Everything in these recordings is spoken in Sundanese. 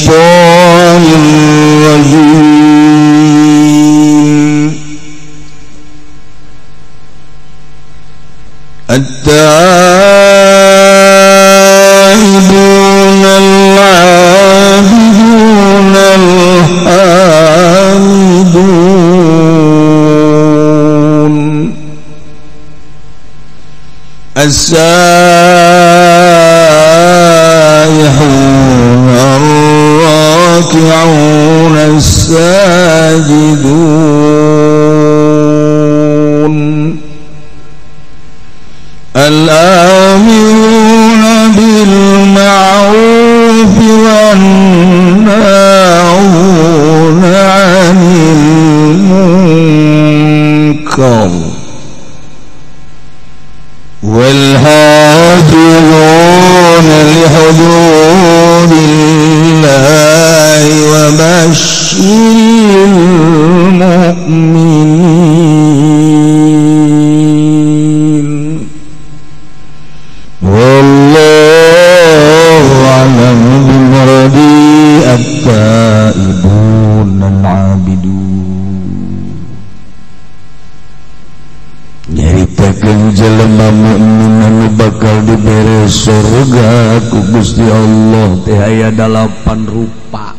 الشيطان الرجيم التائبون العابدون الحامدون السائحون الراكعون الساجدون الآمرون بالمعروف والناهون عن المنكر والحافظون لحدود الله وبشر المؤمنين والله أعلم بمرضي التائبون العابدون. Nyaritakeun jelema mukmin anu bakal dibere surga ku Gusti Allah teh aya 8 rupa.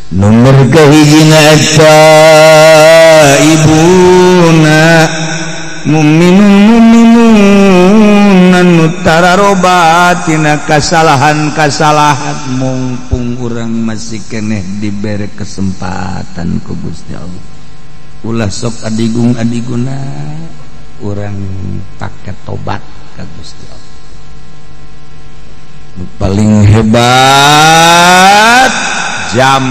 Nomor kahijina at-taibuna mu'minun mu'minun anu tararobat tina kasalahan-kasalahan mumpung urang masih keneh dibere kesempatan ku Gusti Allah. Ulah sok adigung adiguna urang pake tobat ka Gusti Allah. Nu paling hebat jam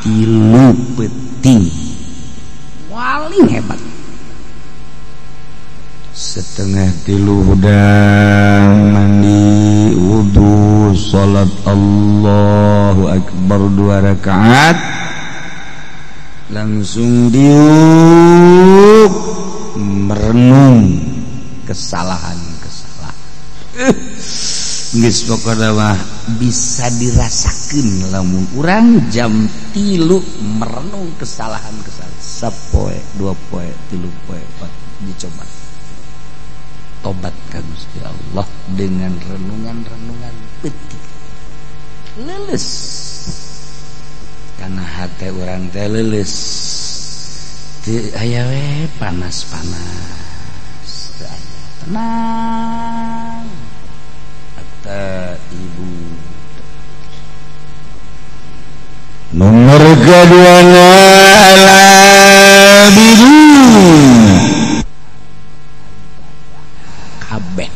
3 peuting paling hebat. 2:30 hudang mandi wudu salat Allahu akbar 2 rakaat langsung diuk merenung kesalahan-kesalahan. Geus pokona mah bisa dirasakeun lamun urang jam 3 merenung kesalahan-kesalahan. Sapoe, 2 poe, 3 poe, 4 dicoba. Tobat ka Gusti Allah dengan renungan-renungan peuting. Leuleus. Karena hati orang teh leuleus teu aya we panas-panas teu aya tenang. At-taibu nomor kaduana al-abidun kabeh.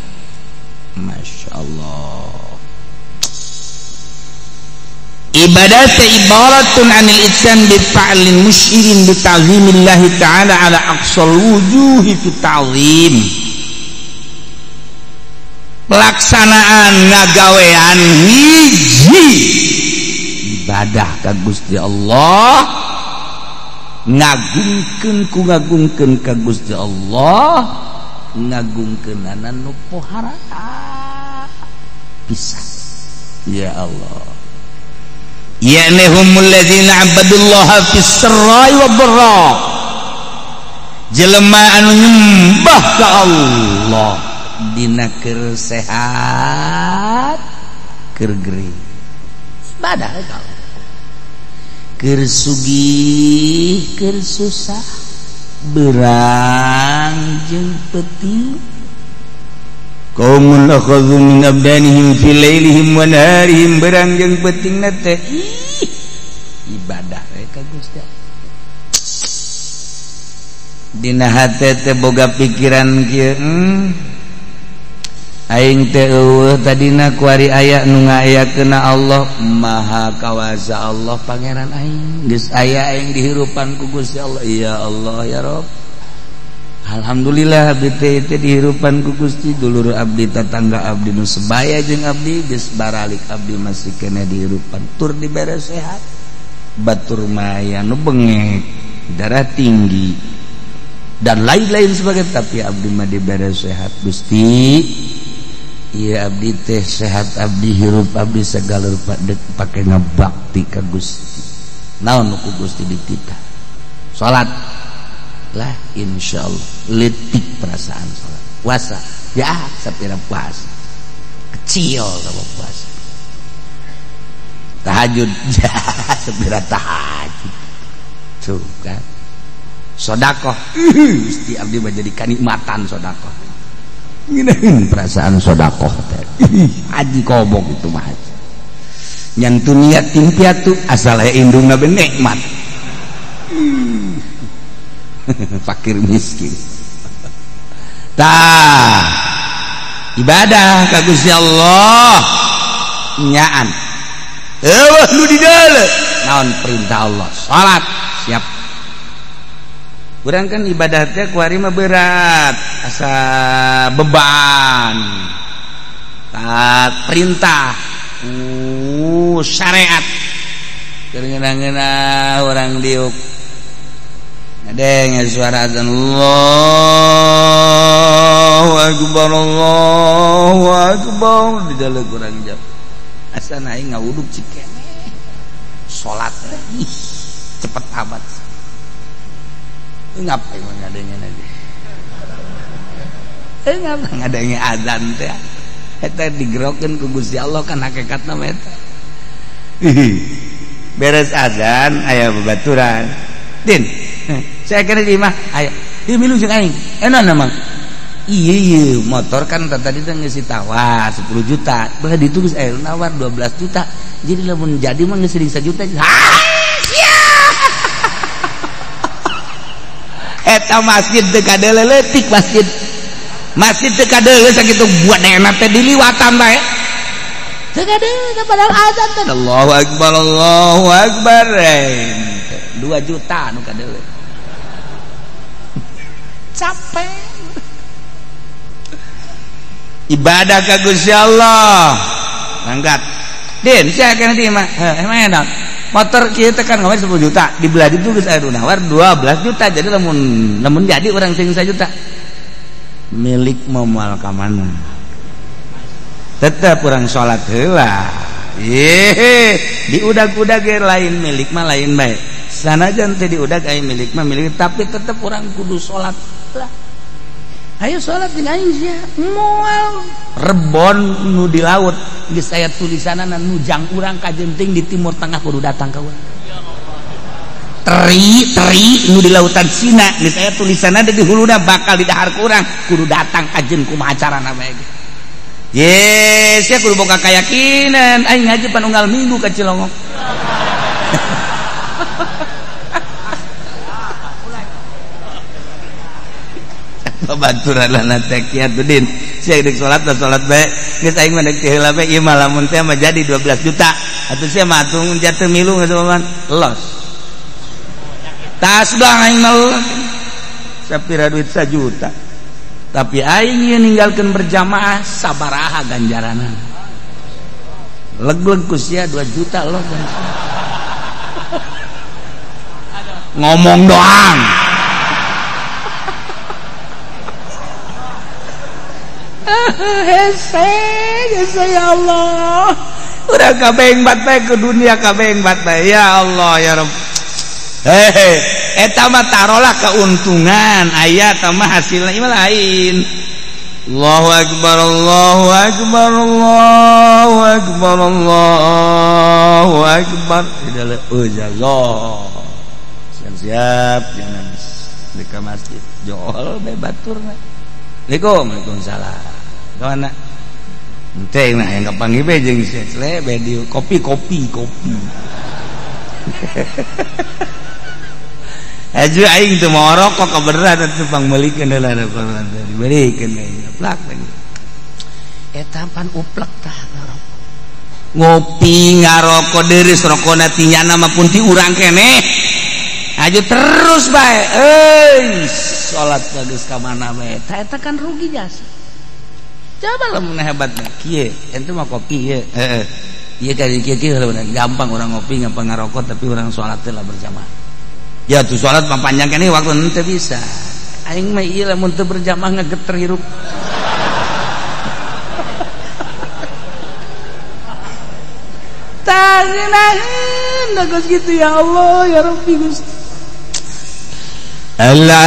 Masya Allah. Ibadat ibaratun anil ityan bi fa'lin musyirin bi ta'zimillahi ta'ala ala aqsal wujuhi fi ta'zim. Pelaksanaan ngagawean hiji ibadah ka Gusti Allah, ngagungkeun ku ngagungkeun ka Gusti Allah, ngagungkeunana nu pohara pisan. Ya Allah. Ya'ni humul ladzina abadullaha fis sarra'i wad dharra. Jelema anu nyembah ka Allah dina keur sehat keur gering ibadah ka Allah, keur sugih keur susah berang jeung peuting. Qaumun akhadhu min abdanihim fi lailihim wa naharihim, berang jeung peutingna teh ibadah we ka Gusti Allah. Dina hate teh boga pikiran kieu, aing teh eueuh tadina kuari aya nu ngayakeunna Allah Maha Kawasa Allah Pangeran aing, geus aya aing dihirupan ku Gusti Allah. Ya Allah ya Rabb, alhamdulillah abdi teh teh dihirupan ku Gusti, dulur abdi tetangga abdi nu sebaya jeung abdi geus baralik abdi masih keneh dihirupan tur dibere sehat. Batur maya nu bengek darah tinggi dan lain-lain sebagainya, tapi abdi mah dibere sehat Gusti. Iya abdi teh sehat abdi hirup abdi segala rupa dek pake ngabakti ka Gusti. Naon nu ku Gusti dititah? Salat lah insyaallah leutik perasaan salat. Puasa ya sapira puasa. Kecil sama puasa. Tahajud ya sapira tahajud. Tuh kan. Sodakoh Gusti abdi mah jadi kanikmatan sodakoh. Ngeunaheun perasaan sodakoh teh. Haji kobok itu mah haji. Nyantu niat tim piatu asal aya indungna be nikmat. Fakir miskin. Tah ibadah ka Gusti Allah nyaan. Eueuh nu di deuleu naon perintah Allah? Salat siap. Urang kan ibadah teh kuari mah berat, asa beban. Tak perintah, syariat. Keur ngeunah-ngeunah urang diuk. Ngadenge suara azan Allahu akbar Allahu akbar di dalam urang jam. Asa aing ngawuduk cikene. Salat ih cepet amat. Ngapain ngadengin aja? Ngapa ngadengin azan teh? Eta digerokeun ku Gusti Allah kan hakikatna mah eta. Beres azan aya babaturan. Din, saya kira di imah aya. Ieu milu jeung aing. Enak mah. Iya iya motor kan tadi teh geus ditawar 10 juta. Belah ditu geus aya nawar 12 juta. Jadi lamun jadi mah geus 1 juta. Eta masjid teu kadeuleu leutik masjid. Masjid teu kadeuleu sakitu buat enak teh diliwatan bae. Teu kadeuleu padahal azan teh. Allahu akbar Allahu akbar. 2 juta nu kadeuleu. Capek. Ibadah ka Gusti Allah. Mangkat. Din, sia kana di mah. Heuh, emang enak. Motor kieu teh kan ngawar 10 juta, dibelah ditu geus aya nu nawar 12 juta. Jadi lamun jadi urang sing 1 juta. Milik moal ka mana? Tetep urang salat heula. Ye, diudag-udag ge lain milik mah lain bae. Sanajan teh diudag aya milik mah milik, tapi tetep urang kudu salat lah. Ayo salat jeung aing sia. Moal rebon nu di laut geus aya tulisanana nu jang urang kajenting di Timur Tengah kudu datang ka urang. Teri teri nu di lautan Cina geus aya tulisanana di huluna bakal didahar ku urang kudu datang kajen kumaha carana bae ge. Yes, sia kudu boga kayakinan aing ngaji pan unggal minggu ka Cilongok. Babaturan lana teh kiat Udin. Sia deuk salat lah salat bae. Geus aing mah deuk heula bae ieu mah lamun teh mah jadi 12 juta. Atuh sia mah atuh jatuh milu geus mah los. Tas bang aing mah sapira duit 1 juta. Tapi aing ieu ninggalkeun berjamaah sabaraha ganjaranna. Leg-leg ku sia 2 juta los. Ngomong doang. Hese, hese ya Allah. Udah kabeh bat bae ke dunia kabeh bat bae. Ya Allah ya Rabb. Hehe, eta mah tarolah keuntungan, aya eta mah hasilna ieu lain. Allahu akbar, Allahu akbar, Allahu akbar, Allahu akbar. Allah. Siap-siap jangan di ka masjid. Jol bae baturna. Assalamualaikum, waalaikumsalam. Kawana? Enteng nah yang kapanggih bae jeung si Cle bae di kopi kopi kopi. Aju aing teu mau rokok kabeneran atuh pangmeulikeun heula dibelikeun plak eta pan uplek tah ngarokok. Ngopi ngarokok deureuh rokona tinyana mah pun ti urang keneh. Aju terus bae euy salat geus ka mana bae eta eta kan rugi jasa. Coba lamun hebat mah kieu ente mah kopi ye heeh. Ieu ka kieu kieu gampang orang ngopi gampang ngarokok tapi orang salat teh lah berjamaah. Ya tuh salat mah panjang keneh waktu henteu bisa. Aing mah ieu lamun teu berjamaah ngageter hirup. ngeunaheun da geus kitu ya Allah ya Rabbi Gusti. Al-abiduna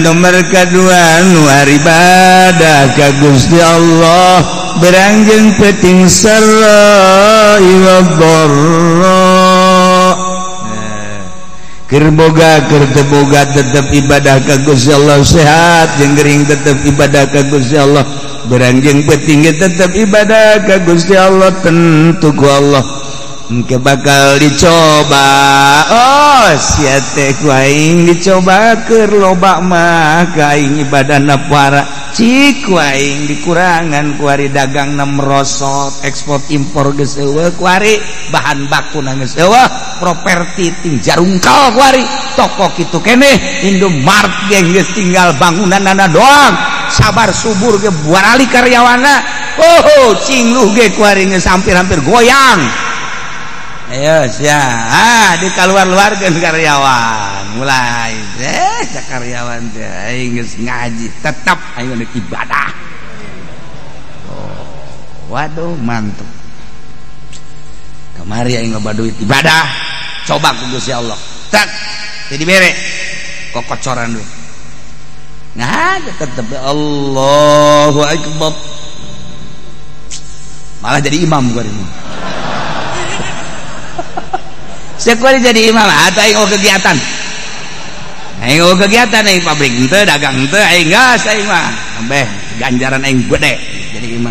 nomor kedua nu ibadah ka Gusti Allah berangjeng peting sarra wa dharra. Keur boga keur teu boga tetep ibadah ka Gusti Allah, sehat jeung gering tetep ibadah ka Gusti Allah, berangjeng peting tetep ibadah ka Gusti Allah, tentu ku Allah engke bakal dicoba. Oh sia teh ku aing dicoba keur loba mah ka aing ibadahna para cik ku aing dikurangan ku ari dagangna merosot, ekspor impor geus eueuh ku ari, bahan bakuna geus eueuh, properti ting jarungkal ku ari, toko kitu keneh Indomart ge geus tinggal bangunanana doang, sabar subur ge buarali karyawanna, oh cingluh ge ku ari geus hampir-hampir goyang. Ayo sia, di keluar-luarkeun karyawan, mulai karyawan teh aing geus ngaji tetap aing rek ibadah. Oh, waduh mantep. Kamari aing loba duit ibadah, coba ku Gusti Allah. Tak, teu dibere kokocoran duit. Nah, tetep Allahu Akbar. Malah jadi imam gua ini. Sekuari jadi imam atau aing kegiatan. Aing kegiatan aing pabrik henteu, dagang henteu, aing geus aing mah. Ambeh ganjaran aing gede jadi imam.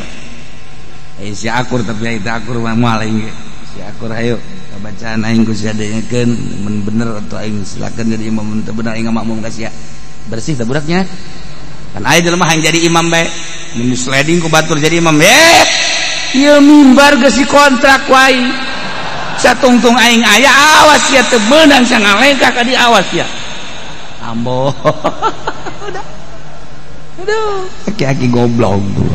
Aing si akur tapi aing teu akur mah moal aing ge. Si akur ayo bacaan aing ku sia dengekeun mun bener atau aing silakeun jadi imam, mun teu bener aing makmum ka sia. Bersih teh budaknya. Kan aya jelema hayang jadi imam bae. Mun sliding ku batur jadi imam. Ieu mimbar geus dikontrak ku aing. Satungtung aing aya awas ya teu beunang sangalengkah ka di awas ya. Ambo. Udah. Aduh, aki-aki goblok tuh.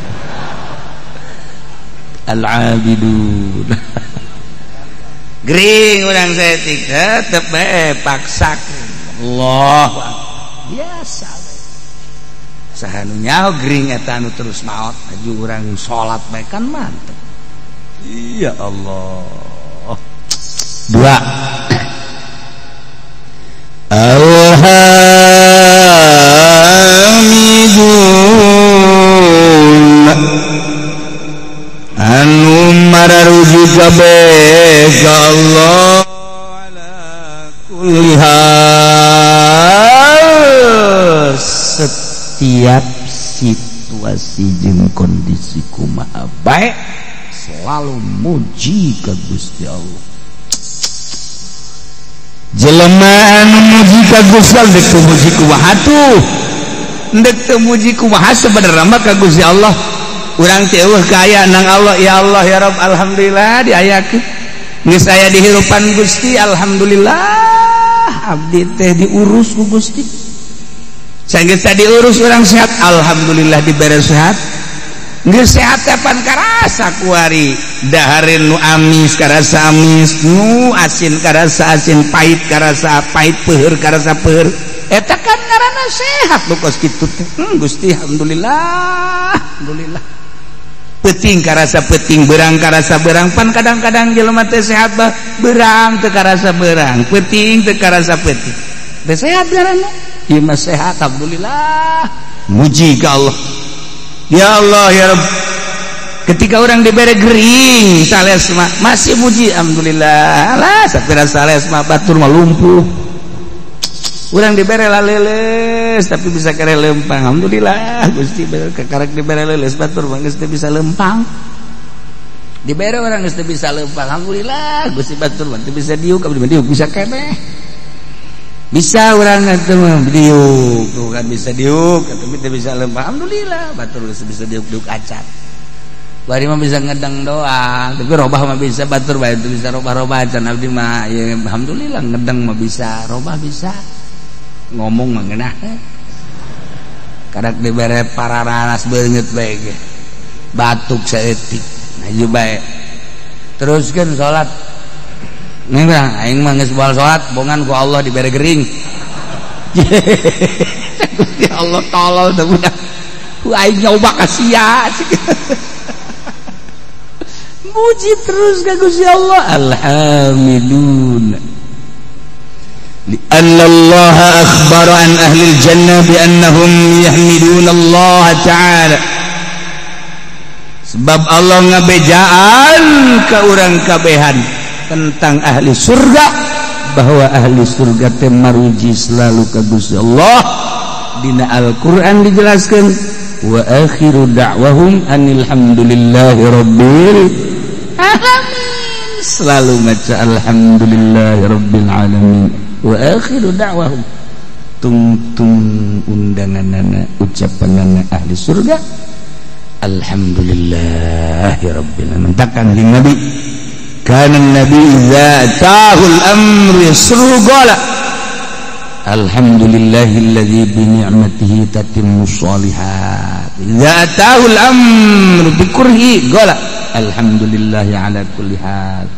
Al-abidun. Gering urang saeutik tetep bae paksakeun. Allah. Biasa bae. Saha nu nyaho gering eta anu terus maot aju urang salat bae kan mantep. Ya Allah. Dua. Alhamidun anu mararujuk kabeh ka Allah ala kulli hal, setiap situasi jeung kondisi kumaha bae selalu muji ka Gusti Allah. Jelema anu muji ka Gusti Allah dek teu muji kumaha tuh, dek teu muji kumaha sebenarnya mah ka Gusti Allah. Urang teh eueuh kaya nang Allah, ya Allah ya Rabb alhamdulillah diayakeun geus aya di hirupan Gusti, alhamdulillah abdi teh diurus ku Gusti. Sanggeus diurus urang sehat, alhamdulillah dibere sehat. Geus sehat teh pan karasa kuari, dahareun nu amis karasa amis, nu asin karasa asin, pahit karasa pahit, peuheur karasa peuheur. Eta kan ngaranna sehat nu kos kitu teh. Gusti alhamdulillah, alhamdulillah. Peuting karasa peuting, beurang karasa beurang, pan kadang-kadang jelema teh sehat bah beurang teu karasa beurang, peuting teu karasa peuting. Teh sehat ngaranna. Ieu mah sehat alhamdulillah. Muji ka Allah. Ya Allah ya Rabb. Ketika orang diberi gering sales mah masih muji alhamdulillah. Alah sapira sales mah batur mah lumpuh. Urang dibere laleles tapi bisa kare lempang. Alhamdulillah Gusti karek dibere leuleus batur mah geus teu bisa lempang. Dibere orang geus teu bisa lempang. Alhamdulillah Gusti batur mah teu bisa diuk, abdi mah diuk bisa keneh. Bisa orang itu diuk, tuh kan bisa diuk, tapi teu bisa lempang. Alhamdulillah batur geus bisa diuk-diuk acan. Bari mah bisa ngedang doang, tapi robah mah bisa batur bae teu bisa robah-robah acan abdi mah ya alhamdulillah ngedang mah bisa, robah bisa. Ngomong mah ngeunah. Kadak dibere pararanas beungeut bae ge. Batuk saeutik, maju bae. Teruskeun salat. Nih bang, aing mah geus baal salat, bongan ku Allah dibere gering. Gusti Allah tolol teh budak. Ku aing nyoba ka sia. Muji terus ka Gusti Allah. Alhamdulillah. Li'anna Allah akhbara an ahli al-jannah bi annahum yahmiduna Allah ta'ala. Sebab Allah ngabejaan ka urang kabehan tentang ahli surga bahwa ahli surga teh maruji selalu ka Gusti Allah. Dina Al-Qur'an dijelaskan wa akhiru da'wahum anil hamdulillahi rabbil alamin. Selalu maca alhamdulillahi rabbil alamin wa akhiru da'wahum, tungtung undanganana ucapanana ahli surga alhamdulillahi rabbil alamin. Takkan jeung Nabi kana nabi idza tahul amru yasru qala alhamdulillahilladzi bi ni'matihi tatimmus shalihat. Idza atahul amru bi kurhi qala alhamdulillahi ala kulli hal.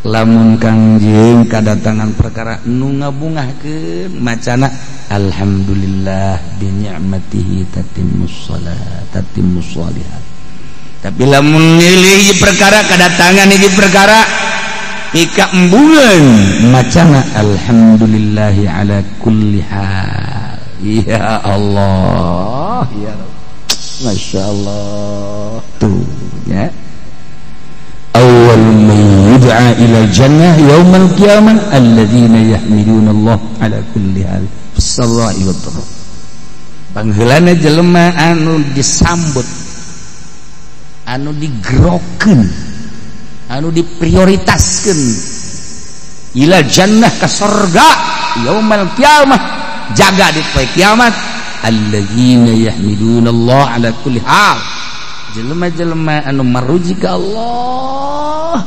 Lamun kangjeng kadatangan perkara nu ngabungahkeun macana alhamdulillah bi ni'matihi tatimmus shalat tatimmus shalihat. Tapi lamun nilai perkara kadatangan hiji perkara ika embungan macana alhamdulillahi ala kulli hal. Ya Allah ya Rabb, Masya Allah. Tuh ya, awal man yud'a ila jannah yaumal qiyamah alladzina yahmiduna Allah ala kulli hal fis-sarra'i wad-dharra. Pangheulana jelema anu disambut, anu digerokeun, anu diprioritaskeun ila jannah ka sorga yaumal qiyamah, jaga di poe kiamat alladzina yahmiduna Allah ala kulli hal. Jelema-jelema anu maruji ka Allah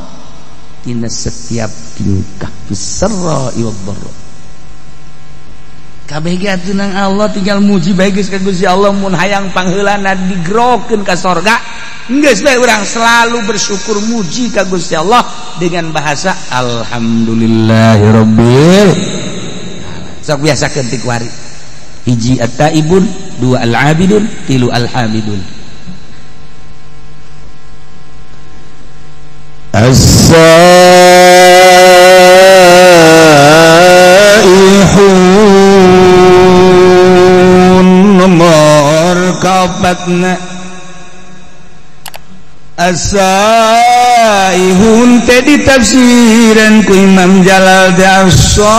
tina setiap tingkah fisarra wad dharra. Kabeh ge atuh nang Allah tinggal muji bae geus ka Gusti Allah. Mun hayang pangheulana digerokeun ka sorga geus bae urang selalu bersyukur muji ka Gusti Allah dengan bahasa alhamdulillahirabbil alamin. Sok biasakeun ti kuari. Hiji at-taibun, dua al-abidun, tilu al-hamidun. As-saihun nomor kaopatna. As-saihun teh ditafsiran ku Imam Jalal teh as-saimun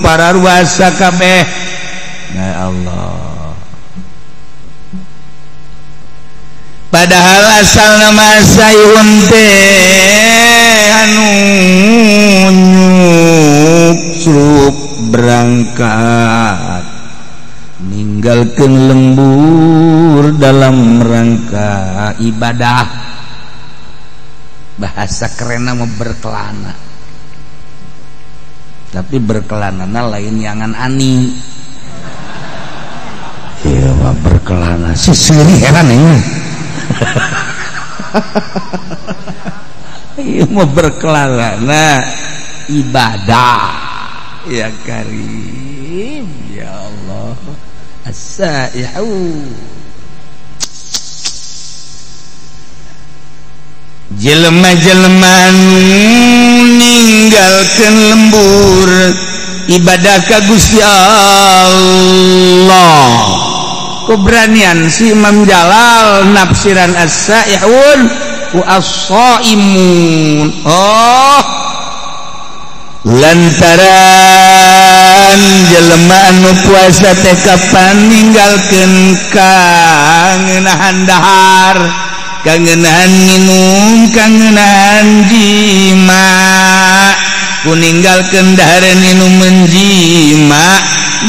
para ruasa kabeh. Ya Allah. Padahal asal nama as-saihun teh anu nyuksruk berangkat ninggalkeun lembur dalam rangka ibadah. Bahasa kerenna mah berkelana, tapi berkelanana lain yangan ani. Ieu mah berkelana sisiri heran ieu. Ieu mah berkelana ibadah. Ya Karim, ya Allah. As-saihu jelema-jelema ninggalkeun lembur ibadah ka Gusti Allah. Keberanian si Imam Jalal nafsiran as-saihun wa as-saimun. Oh, lantaran jelema anu puasa teh kapan ninggalkeun kangenahan dahar, kangenahan nginum, kangenahan jima. Ku ninggalkeun dahareun minum jima,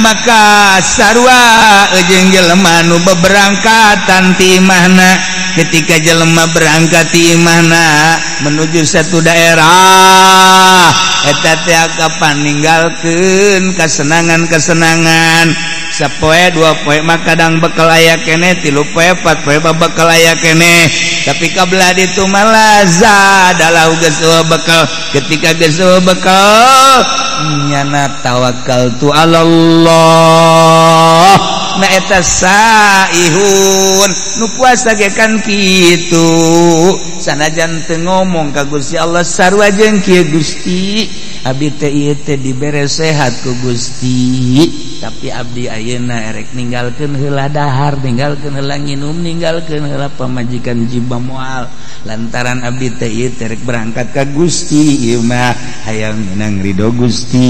maka sarua jeung jelema anu beberangkatan ti imahna. Ketika jelema berangkat ti imahna menuju satu daerah, eta teh kapan ninggalkeun kasenangan-kasenangan. Sapoe dua poe mah kadang bekal aya keneh, tilu poe empat poe mah bekal aya keneh. Tapi kabelah ditu mah lazadalah geus bekal. Ketika geus bekal nyana tawakal tu Allah, Na eta saihun nu puasa ge kan kitu. Sanajan teu ngomong ka Gusti Allah sarua jeung kieu Gusti, abdi teh ieu teh dibere sehat ku Gusti, tapi abdi ayeuna erek ninggalkeun heula dahar, ninggalkeun heula nginum, ninggalkeun heula pamajikan jiba moal lantaran abdi teh ieu teh rek berangkat ka Gusti, ieu mah hayang meunang ridho Gusti.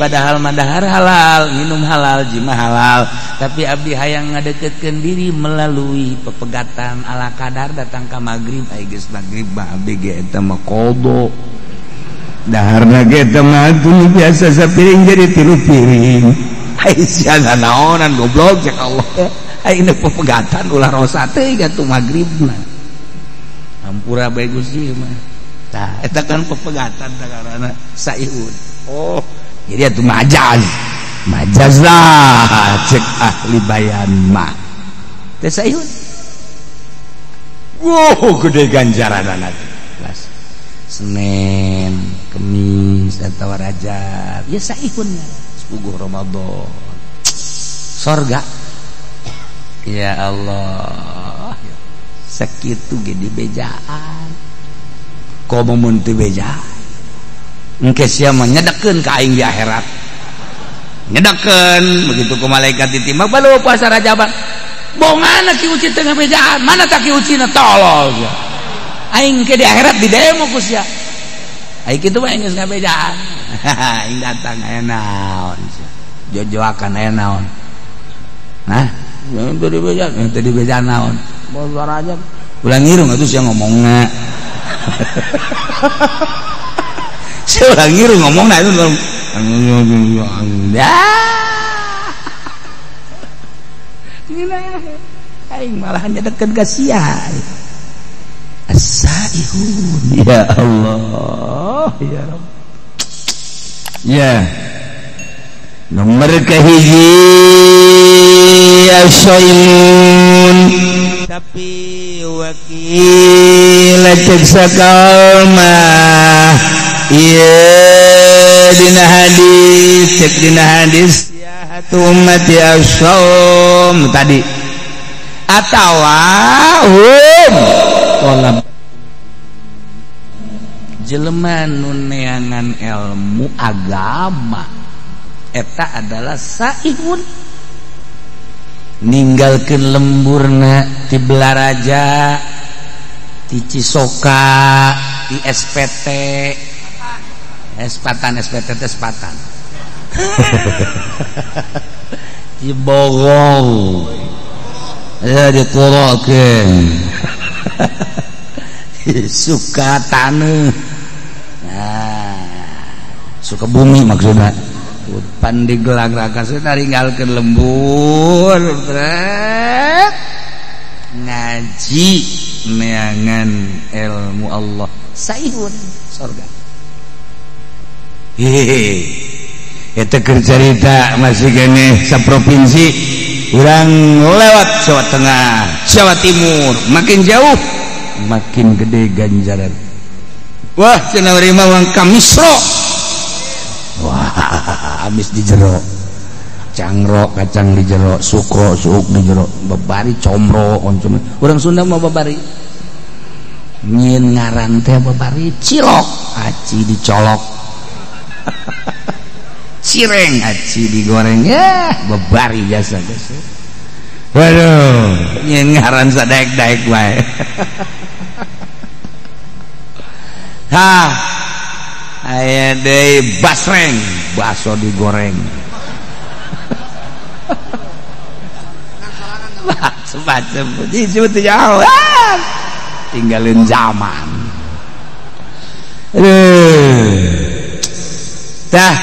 Padahal mah dahar halal, minum halal, jima halal, tapi abdi hayang ngadeketkeun diri melalui pepegatan ala kadar datang ka magrib, ai geus magrib mah abdi ge eta mah qada. Daharna ge eta mah biasa sapiring jadi 3 piring. Ai sia naonan goblok cek Allah. Ai nu pepegatan ulah rosa teh atuh magribna. Hampura bae Gusti mah. Tah eta kan pepegatan tah karana saihun. Oh, jadi atuh majaz. Majaz lah cek ahli bayan mah. Teh saihun. Wow, gede ganjaranana. Kelas Senin, Kemis atau Rajab, ya saihun sepuguh Ramadan. Sorga. Ya Allah. Sakitu ge dibejaan. Komo mun teu bejaan. Engke sia mah nyedekeun ka aing di akhirat. Nyedekeun begitu ku malaikat ditimbang balu puasa Rajaban. Bongana ki uci teu ngabejaan, mana tak ki ucina tolol sia. Aing ke di akhirat di demo ku sia. Aing kitu mah geus ngabejaan. Aing datang aya naon sia. Jojoakan aya naon. Nah, teu dibejaan, teu dibejaan naon. Puasa Rajab. Ulah ngirung atuh sia ngomongna. Sia ulah ngirung ngomongna itu. Ya. Aing malah nyedekeun ka sia. As-saihun. Ya Allah, ya Rabb. Ya. Nomor kahiji as-saimun. Tapi wakil cek sakalmah. Iya dina hadis, cek dina hadis ya hatu ummati as-saum tadi. Atawa hum tolab jelema nu neangan ilmu agama eta adalah saihun, ninggalkeun lemburna ti Belaraja, ti Cisoka, di SPT Espatan, SPT teh Sepatan. Cibogong ya dikurokeun. Suka taneuh. Nah, suka bumi maksudna. Pandigelang rakasna ninggalkeun lembur, ngaji neangan ilmu Allah. Saihun sorga. Hehehe. Eta keur carita masih keneh saprovinsi urang lewat Jawa Tengah, Jawa Timur, makin jauh makin gede ganjaran. Wah, cenah urang mah ka Misro. Wah, habis di jero. Cangro kacang di jero, suko suuk di jero, babari comro oncom. Urang Sunda mah babari. Nyieun ngaran teh babari cilok, aci dicolok. Cireng aci digoreng, ya babari jasa geus. Waduh, nyieun ngaran sadaek-daek wae. Hah, aya deui basreng, baso digoreng. Macem-macem, disebut jauh. Tinggalin zaman. Tah,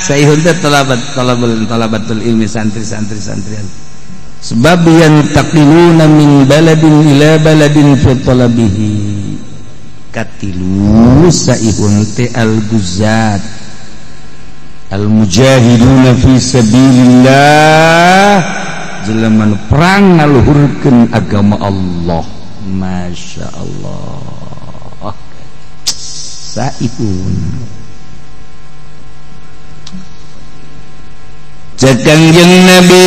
saihun teh talabatul ilmi santri-santri santrian. Sebab yang taqiluna min baladin ila baladin fi talabihi. Katilu saihun teh al-guzat al-mujahiduna fi sabilillah, jelema nu perang ngaluhurkeun agama Allah. Masya Allah. Saihun. Cek Kangjeng Nabi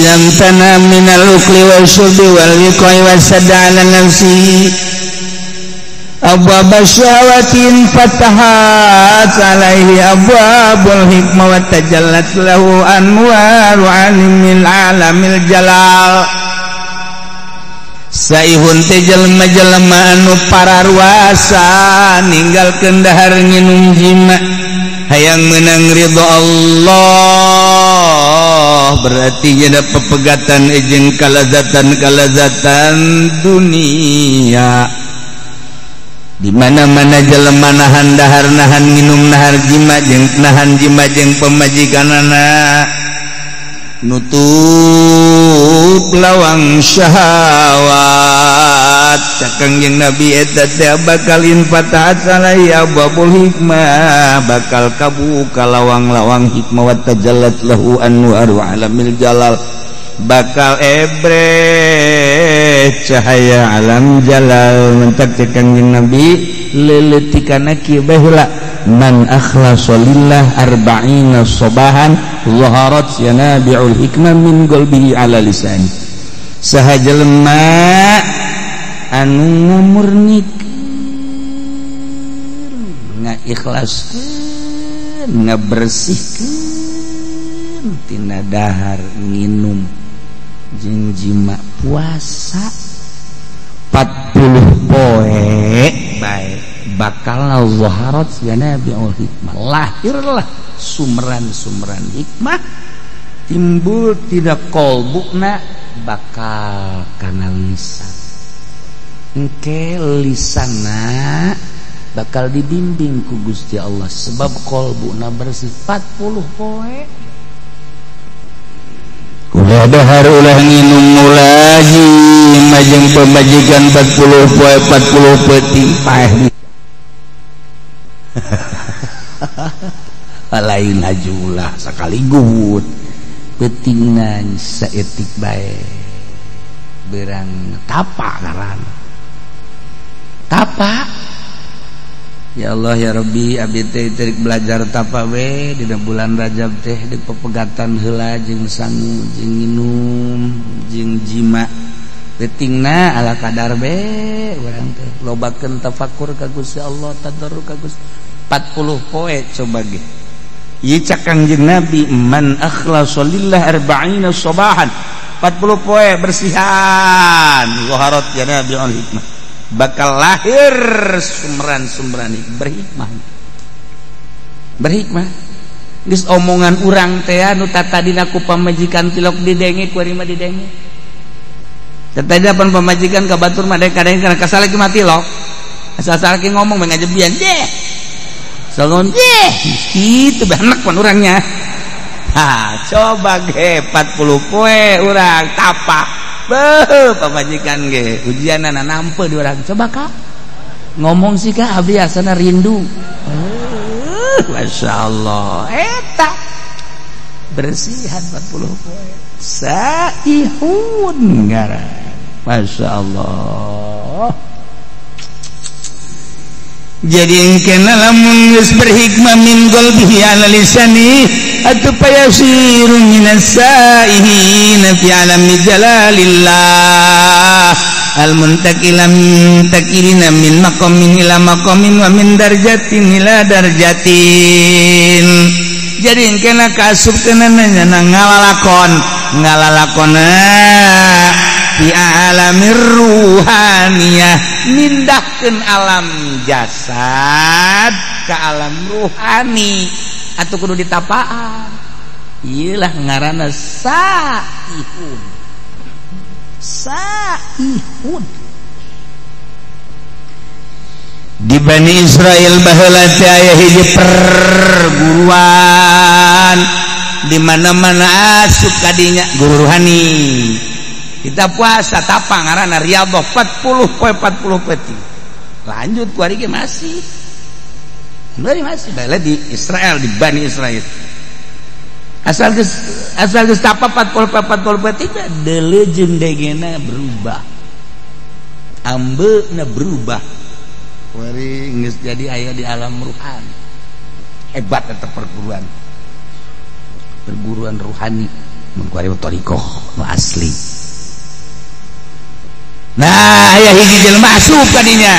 lam tana minal ukli wal syurbi wal wiqai wasad ala nafsi abwab syahawatin fatahat alaihi abwabul hikmah wa tajallat lahu anwaru alimil alamil jalal. Saihun teh jelema-jelema anu pararuasa ninggalkeun dahar nginum jima hayang menang ridho Allah, berarti nyada pepegatan jeung kalazatan-kalazatan dunia. Di mana-mana jelema nahan dahar nahan nginum nahar jima jeung nahan jima jeung pamajikanana nutup lawang syahwat. Cek Kangjeng Nabi eta teh bakal infatahat alaihi abwabul hikmah, bakal kabuka lawang-lawang hikmah wa tajallat lahu anwaru alamil jalal, bakal ebreh cahaya alam jalal. Mentak cek Kangjeng Nabi leuleutikanna kieu bae heula, man akhlasa lillah arba'ina sabahan zaharat yanabi'ul hikmah min qalbihi ala lisani. Saha jelema anu ngamurnikeun, ngaikhlaskeun, ngabersihkeun tina dahar nginum jeung jima puasa 40 poe bae bakal zaharat yanabi'ul hikmah, lahirlah sumberan-sumberan hikmah, timbul tidak kolbukna bakal kana lisan. Engke lisana bakal dibimbing ku Gusti Allah sebab kolbukna bersih 40 poe. Ulah dahar ulah nginum ulah jima jeung pamajikan 40 poe 40 peuting paeh. Lain hajulah sekaligus peutingna saeutik bae berang tapa ngaran tapa. Ya Allah ya Rabbi, abdi teh teurik belajar tapa we dina bulan Rajab teh di pepegatan heula jeung sangu jeung nginum jeung jima peutingna ala kadar be urang teh lobakeun tafakur ka Gusti Allah, tadarruk ka Gusti 40 poe coba ge. Ieu cak Kangjeng Nabi man akhlasa lillah arba'ina sabahan, 40 poe bersihan zaharat yanabi'ul hikmah, bakal lahir sumberan-sumberan berhikmah. Berhikmah geus omongan urang teh anu tatadina ku pamajikan tilok didenge ku ari mah didenge. Tatadina pan pamajikan ka batur mah kadang kana kasalaki mah tilok. Asal-asalaki ngomong bae ngajebian deh. Salon deh kitu bae pan urangnya. Ha, coba ge 40 poe urang tapa. Beuh, pamajikan ge ujianana nampe di urang. Coba kak ngomong sih kak abdi asana rindu. Masya Allah eta bersihan 40 poe saihun ngaran. Masya Allah. Jadi engkena lamun geus berhikmah min qalbihi ala lisani atuh payasiru minas saihin fi alami jalalillah al muntaqilam takirina min maqamin ila maqamin wa min darjatin ila darjatin. Jadi engkena kaasup kenana ngalalakon ngalalakona fi alamir ruhaniyah, mindahkeun alam jasad ke alam ruhani atau kudu ditapaan. Iyalah ngaranna saihun. Saihun di Bani Israel baheula teh aya hiji perguruan di mana-mana asup kadinya guru ruhani. Kita puasa tapa ngaranna riyadhah 40 poe 40 peuting. Lanjut ku ari ge masih. Masih masih bae di Israel di Bani Israel. Asal geus tapa 40 poe 40 peuting deuleu jeung degena berubah. Ambeuna berubah. Kuari geus jadi aya di alam ruhani. Hebat eta perguruan. Perguruan ruhani mun kuari thariqah nu asli. Nah, aya hiji jelema asup ka dinya.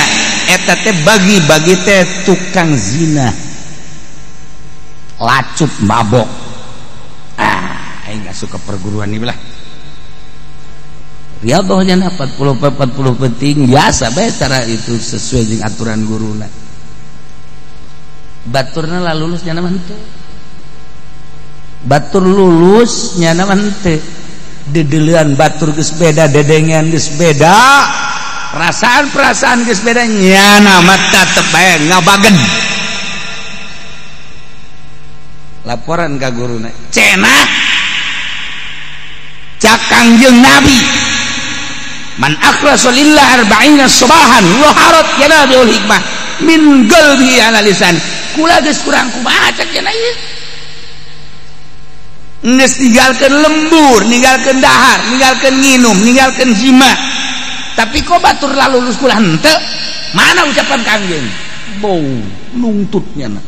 Eta teh bagi-bagi teh tukang zina. Lacut mabok. Ah, aing asup ka perguruan ieu lah. Riyadhahnya 40 penting biasa bae cara itu sesuai jeung aturan guruna. Baturna lah lulus nyana mah henteu. Batur lulus nyana mah henteu. Dedelean batur geus beda, dedengean geus beda, perasaan-perasaan geus beda, nyana mah tetep bae ngabagen. Laporan ka guruna, cenah cak Kangjeng Nabi, man akhlasa lillah arba'ina subahan wa harat yanabiul hikmah min qalbi ala lisan. Kula geus kurang kumaha cak cenah ieu. Geus ninggalkeun lembur, ninggalkeun dahar, ninggalkeun nginum, ninggalkeun jima. Tapi kok batur lalulus kula henteu? Mana ucapan Kangjeng? Bau nungtutnya na.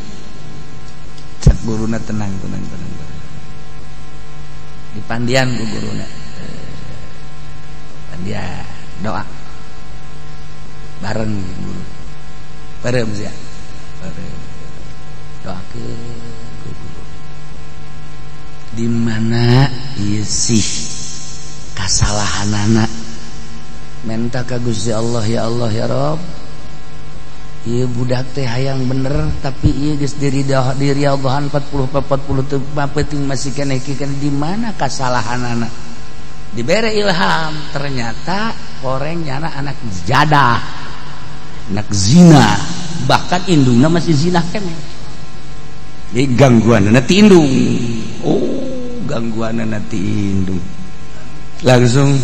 Cak guruna tenang tenang tenang. Dipandian ku guruna. Pandian doa. Bareng guru. Bareng sia. Bareng. Doakeun ku guru. Di mana ieu sih kasalahanana menta ka Gusti Allah, ya Allah ya Rabb, ieu budak teh hayang bener tapi ieu geus diriadhahan 40 teu penting masih keneh di mana kasalahanana. Dibere ilham, ternyata koreng nyana anak jadah, anak zina, bahkan indungna masih zina keneh. Jadi gangguanana ti indung. Oh, gangguanana ti indung. Langsung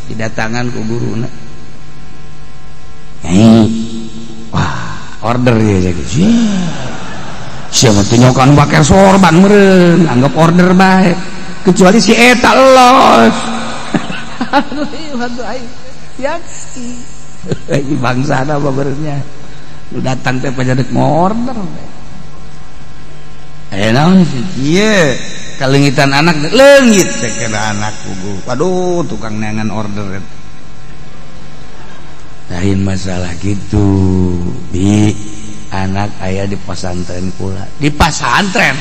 didatangan ku guruna. Nyai, wah, order ya jadi. Siapa teh nyokan pakai sorban meureun, anggap order bae. Kecuali si eta los. Aduh, aduh aing. Yaksi. Bangsana babernya. Nu datang teh pajadet ngorder. Aya naon sih? Ieu kalengitan anak leungit teh kana anak kugu. Waduh, tukang neangan order. Lain masalah gitu. Di anak aya di pesantren kula. Di pesantren.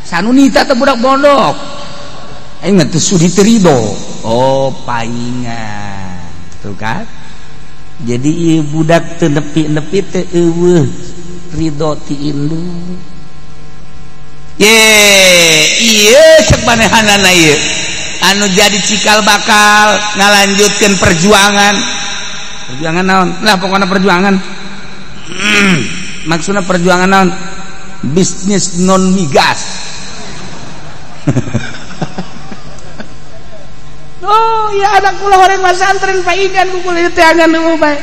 Sanunita teh budak pondok. Aing mah teu sudi teu rido. Oh, paingan. Tuh kan? Jadi ieu budak teu nepi-nepi teu eueuh rido ti indung. Ye, ieu cek manehanana ieu. Anu jadi cikal bakal ngalanjutkeun perjuangan. Perjuangan naon? Lah pokona perjuangan. Maksudna perjuangan naon? Bisnis non migas. Oh, ya anak kula horeng masantren paingan ku kula teh angan nu bae.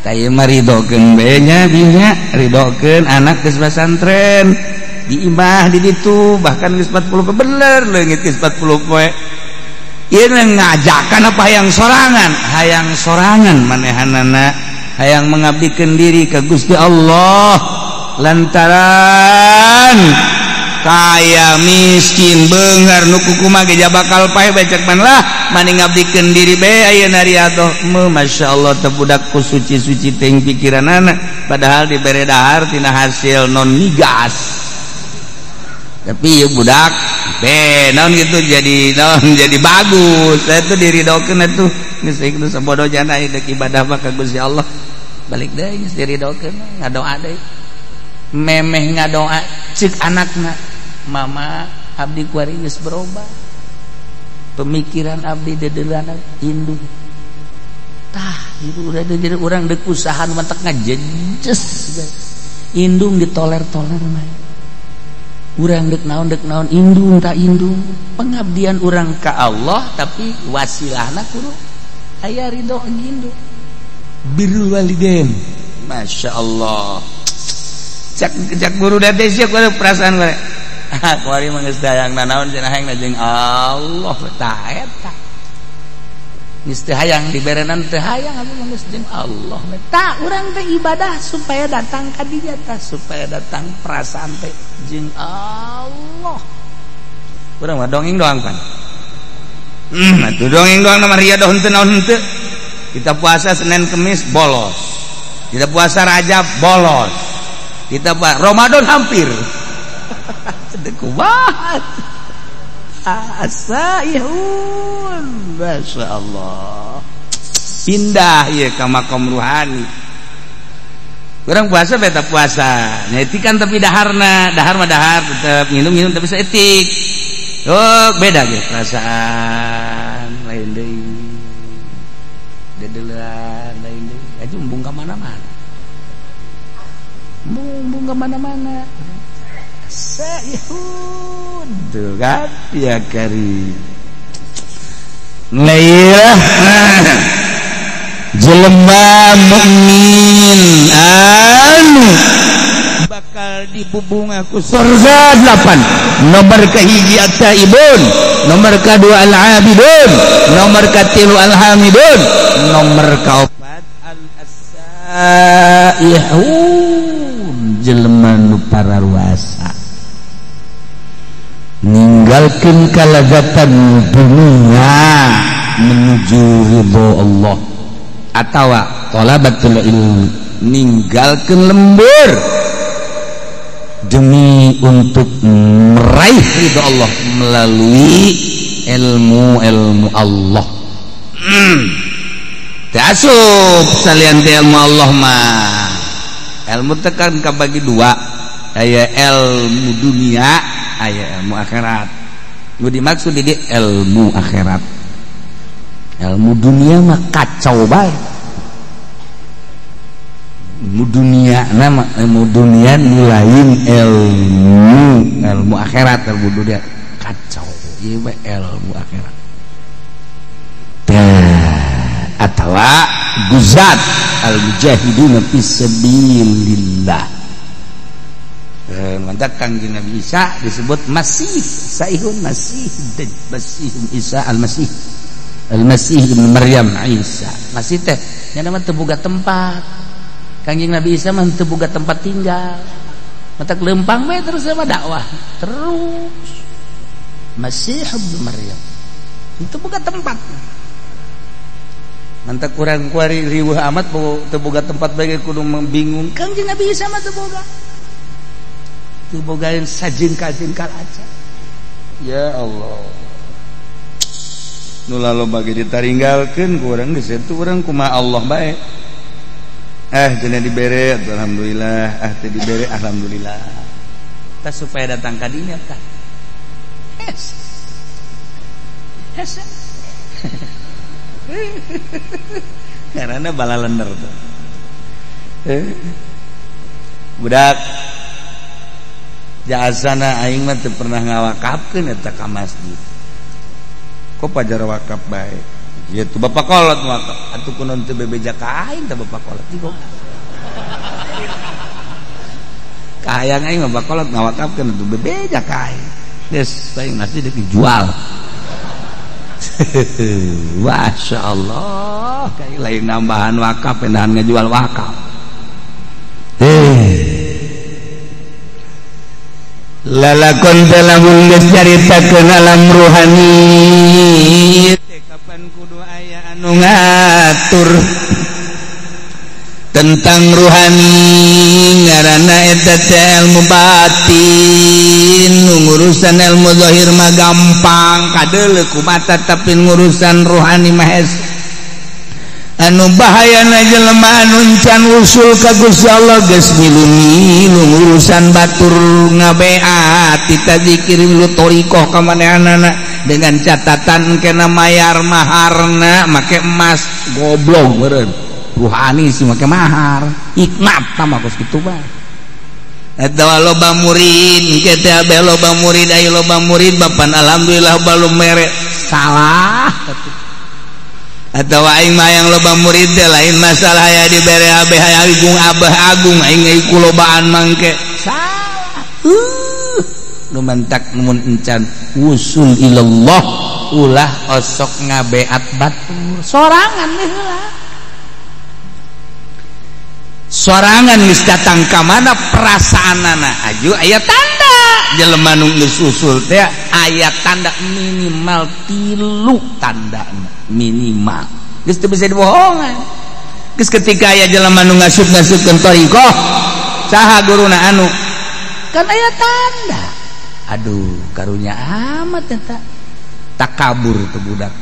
Tah ieu mah ridokeun bae nya binya, ridokeun anak geus pasantren. Di imah di ditu bahkan geus 40 poe bener leungit geus 40 poe. Ieu ngajakan apa hayang sorangan? Hayang sorangan manehanana, hayang mengabdikeun diri ka Gusti Allah lantaran kaya miskin beunghar nu kukumaha ge bakal paeh bae cek man lah mani ngabdikeun diri bae ayeuna riadoh. Masyaallah teh budak ku suci-suci teuing pikiranana padahal dibere dahar tina hasil non migas. Tapi ya budak be naon gitu jadi naon jadi bagus. Saya tuh diridokeun atuh geus ieu sabodo jana ieu deuk ibadah mah ka Gusti Allah. Balik deui geus diridokeun ngadoa deui. Memeh ngadoa ceuk anakna, mama abdi kuari geus berubah. Pemikiran abdi dedeulana indung. Tah, itu udah jadi urang deuk usaha nu matak ngajejes. Indung ditoler-toler mah. Urang dek naon indung tak indung pengabdian urang ka Allah tapi wasilahna kudu aya ridho indung birrul walidain. Masya Allah cak guru date sia kudu perasaan bare kuari mah geus dayang nanaon cenah hayang jeung Allah tah eta geus teu hayang diberenan teu hayang abdi mah geus jeung Allah tah urang teh ibadah supaya datang ka dinya tah supaya datang perasaan teh jeung Allah. Urang mah dongeng doang pan. Atuh dongeng doang mah riadoh henteu naon henteu. Kita puasa Senin Kemis bolos. Kita puasa Rajab bolos. Kita Ramadan hampir. Kumaha? Asaihun. Masya Allah. Pindah ya ke makom ruhani. Orang puasa beta puasa. Nyetikan tapi daharna, dahar mah dahar tetep minum-minum tapi seetik. Oh, beda ge perasaan lain deui. Dedelan lain deui. Aja embung ka mana-mana. Embung ka mana-mana. Saihun tuh kan ya kari. Lailah jelema mukmin anu bakal dibubunga ku surga 8. Nomor kahiji at-taibun, nomor kadua al-abidun, nomor katilu al-hamidun, nomor kaopat al-asaihun, jelema nu pararuasa ninggalkeun kalazatan dunia menuju ridho Allah atawa talabatul ilmi, ninggalkeun lembur demi untuk meraih ridho Allah melalui ilmu-ilmu Allah. Asup salian teh ilmu Allah mah. Ilmu tekan kabagi dua, aya ilmu dunia, aya ilmu akhirat. Nu dimaksud di ilmu akhirat. Ilmu dunia mah kacau bae. Ilmu dunia nama ilmu dunia nu lain ilmu akhirat, ilmu dunia kacau ieu mah ilmu akhirat. Atawa guzat al-mujahiduna fi sabilillah. Mantap Kangjeng Nabi Isa disebut Masih, Saihun Masih, Masih Isa Al-Masih. Al-Masih ibn Maryam Isa. Masih teh nya mah teu boga tempat. Kangjeng Nabi Isa mah teu boga tempat tinggal. Matak lempang we terus sama dakwah terus. Masih ibn Maryam. Itu boga tempat. Mantap kurang kuari riweuh amat teu boga tempat bae kudu bingung. Kangjeng Nabi Isa mah teu boga. Teu bogaeun sajengkal-jengkal aja. Ya Allah. Nu laloba ge ditaringgalkeun ku urang geus eta urang kumaha Allah bae. Cenah dibere alhamdulillah, teu dibere alhamdulillah. Tah supaya datang ka dinya tah. Hes. Hes. Karena balalender tuh. Budak jasana aing mah teu pernah ngawakafkeun eta ka masjid. Kok pajar wakaf bae? Gitu bapak kolot wakaf. Atuh kunaon teu bebeja ka aing tah bapak kolot ieu. Kahayang aing mah bapak kolot ngawakafkeun atuh bebeja ka aing. Geus aing masjid dijual. Masya Allah, kayak lain nambahan wakaf, pindahan ngejual wakaf. Lalakon dalam geus caritakeun alam ruhani kapan kudu aya anu ngatur tentang ruhani ngaranna eta teh ilmu batin. Ngurusan ilmu zahir mah gampang kadeuleu ku mata, tapi ngurusan ruhani mah hese. Anu bahayana jelema anu can usul ka Gusti Allah geus milu-milu ngurusan batur ngabeat tita zikir lu thariqah ka manehanana dengan catatan kena mayar maharna make emas. Goblok meureun ruhani sih make mahar hikmat tah mah kos kitu bae. Eta loba murid kita abeh loba murid ayo loba murid bapan alhamdulillah balum mere salah. Atau aing mah yang loba murid teh lain masalah aya dibere abeh agung abah agung aing ku lobaan mangke salah. Nu mantak mun encan wusul ilallah ulah osok ngabeat batur sorangan heula. Sorangan geus datang ka mana perasaanana aju aya tanda Jelema nu geus usul teh aya tanda minimal 3 tanda minimal. Geus teu bisa dibohongan. Geus ketika aya jelema nu ngasup-ngasupkeun thariqah, saha guruna anu? Kan aya tanda. Aduh, karunya amat eta. Takabur teu budak.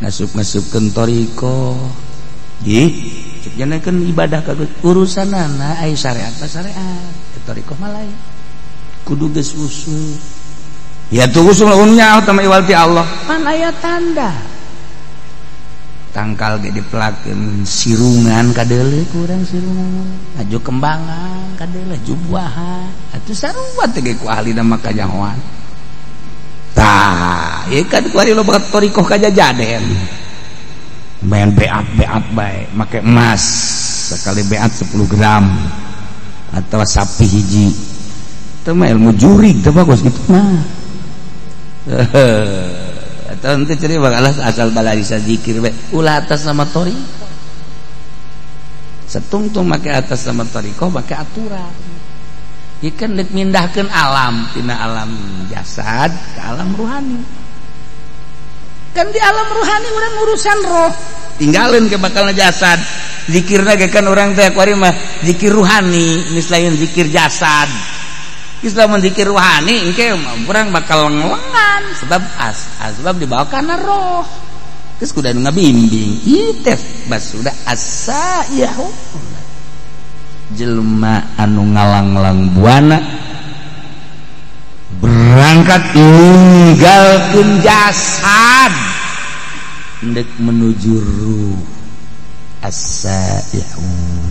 Ngasup-ngasupkeun thariqah. Ih, cek janakeun ibadah ka urusanana aya syariat mah syariat, thariqah mah lain. Kudu geus usul. Ya tuh usul unnya utama iwal ti Allah. Pan aya tanda. Tangkal ge dipelakeun sirungan kadeuleu kurang sirungan. Aju kembangan kadeuleu jubuahan. Atuh sarua teh ge ku ahlina mah kanyahoan. Tah, ieu kan ku ari loba thariqah kajajaden. Main beat-beat bae, make emas sekali beat 10 gram atau sapi hiji. Itu mah ilmu jurig teu bagus gitu mah. Atau ente ceri bakalah asal balarisa zikir bae, ulah atas nama thariqah. Setungtung make atas nama thariqah make aturan. Ieu kan deuk mindahkeun alam tina alam jasad ke alam ruhani. Kan di alam ruhani urang urusan roh, tinggalin ke bakalna jasad. Zikirna ge kan urang teh kuari mah zikir ruhani, geus lain zikir jasad. Geus lamun zikir ruhani engke urang bakal lengan sebab asbab dibawa kana roh. Geus kudu anu ngabimbing. Ieu teh bas sudah as-saihu. Jelema anu ngalanglang buana berangkat ninggalkeun jasad ndek menuju ruh as-saihun.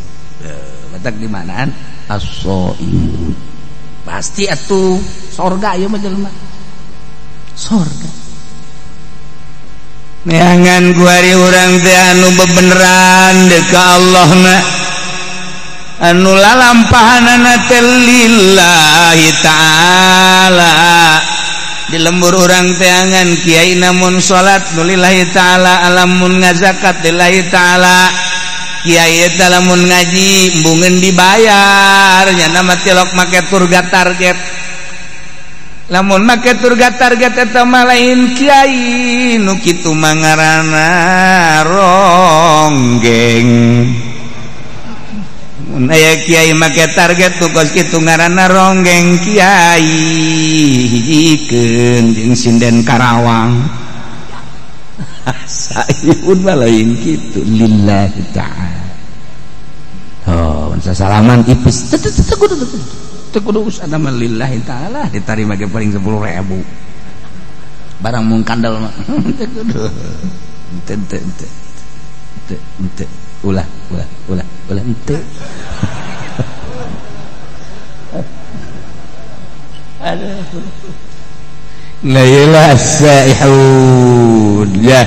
Batak di manaan as-saihun. Pasti atuh sorga ieu mah jelema. Sorga. Neangan kuari urang teh anu bebeneran deuk ka Allahna. Anu lalampahanana teh lillahi ta'ala. Di lembur urang teangan kiai namun salat nu lillahi ta'ala, alamun ngazakat lillahi ta'ala. Kiai eta lamun ngaji embungeun dibayar nya mah tilok make turga target. Lamun make turga target eta mah lain kiai nu kitu mah ngaranna ronggeng. Mun aya kiai make target tuh kos kitu ngaranna ronggeng kiai hijikeun jeung sinden Karawang. Sayun mah lain kitu lillahi ta'ala. Oh, salaman ipis teu kudu teu kudu usahana mah lillahi ta'ala ditarima ge paling 10.000. Barang mung kandel mah teu kudu. Teu teu teu. Teu teu ulah ulah ulah ulah ente. Aduh. La ilaha saihun ya.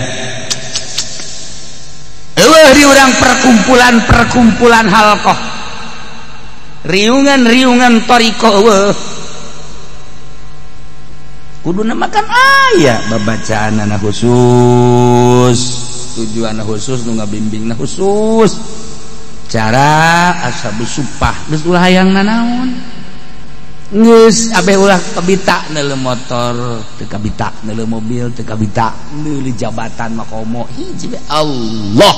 Eueuh di urang perkumpulan-perkumpulan halqah. Riungan-riungan thariqah eueuh. Kuduna makan aya babacaanana khusus, tujuanna khusus, nu ngabimbingna khusus. Cara ashabus supah geus ulah hayang nanaon. Geus abeh ulah kabita neuleuh motor, teu kabita neuleuh mobil, teu kabita neuleuh jabatan makomo hiji we Allah.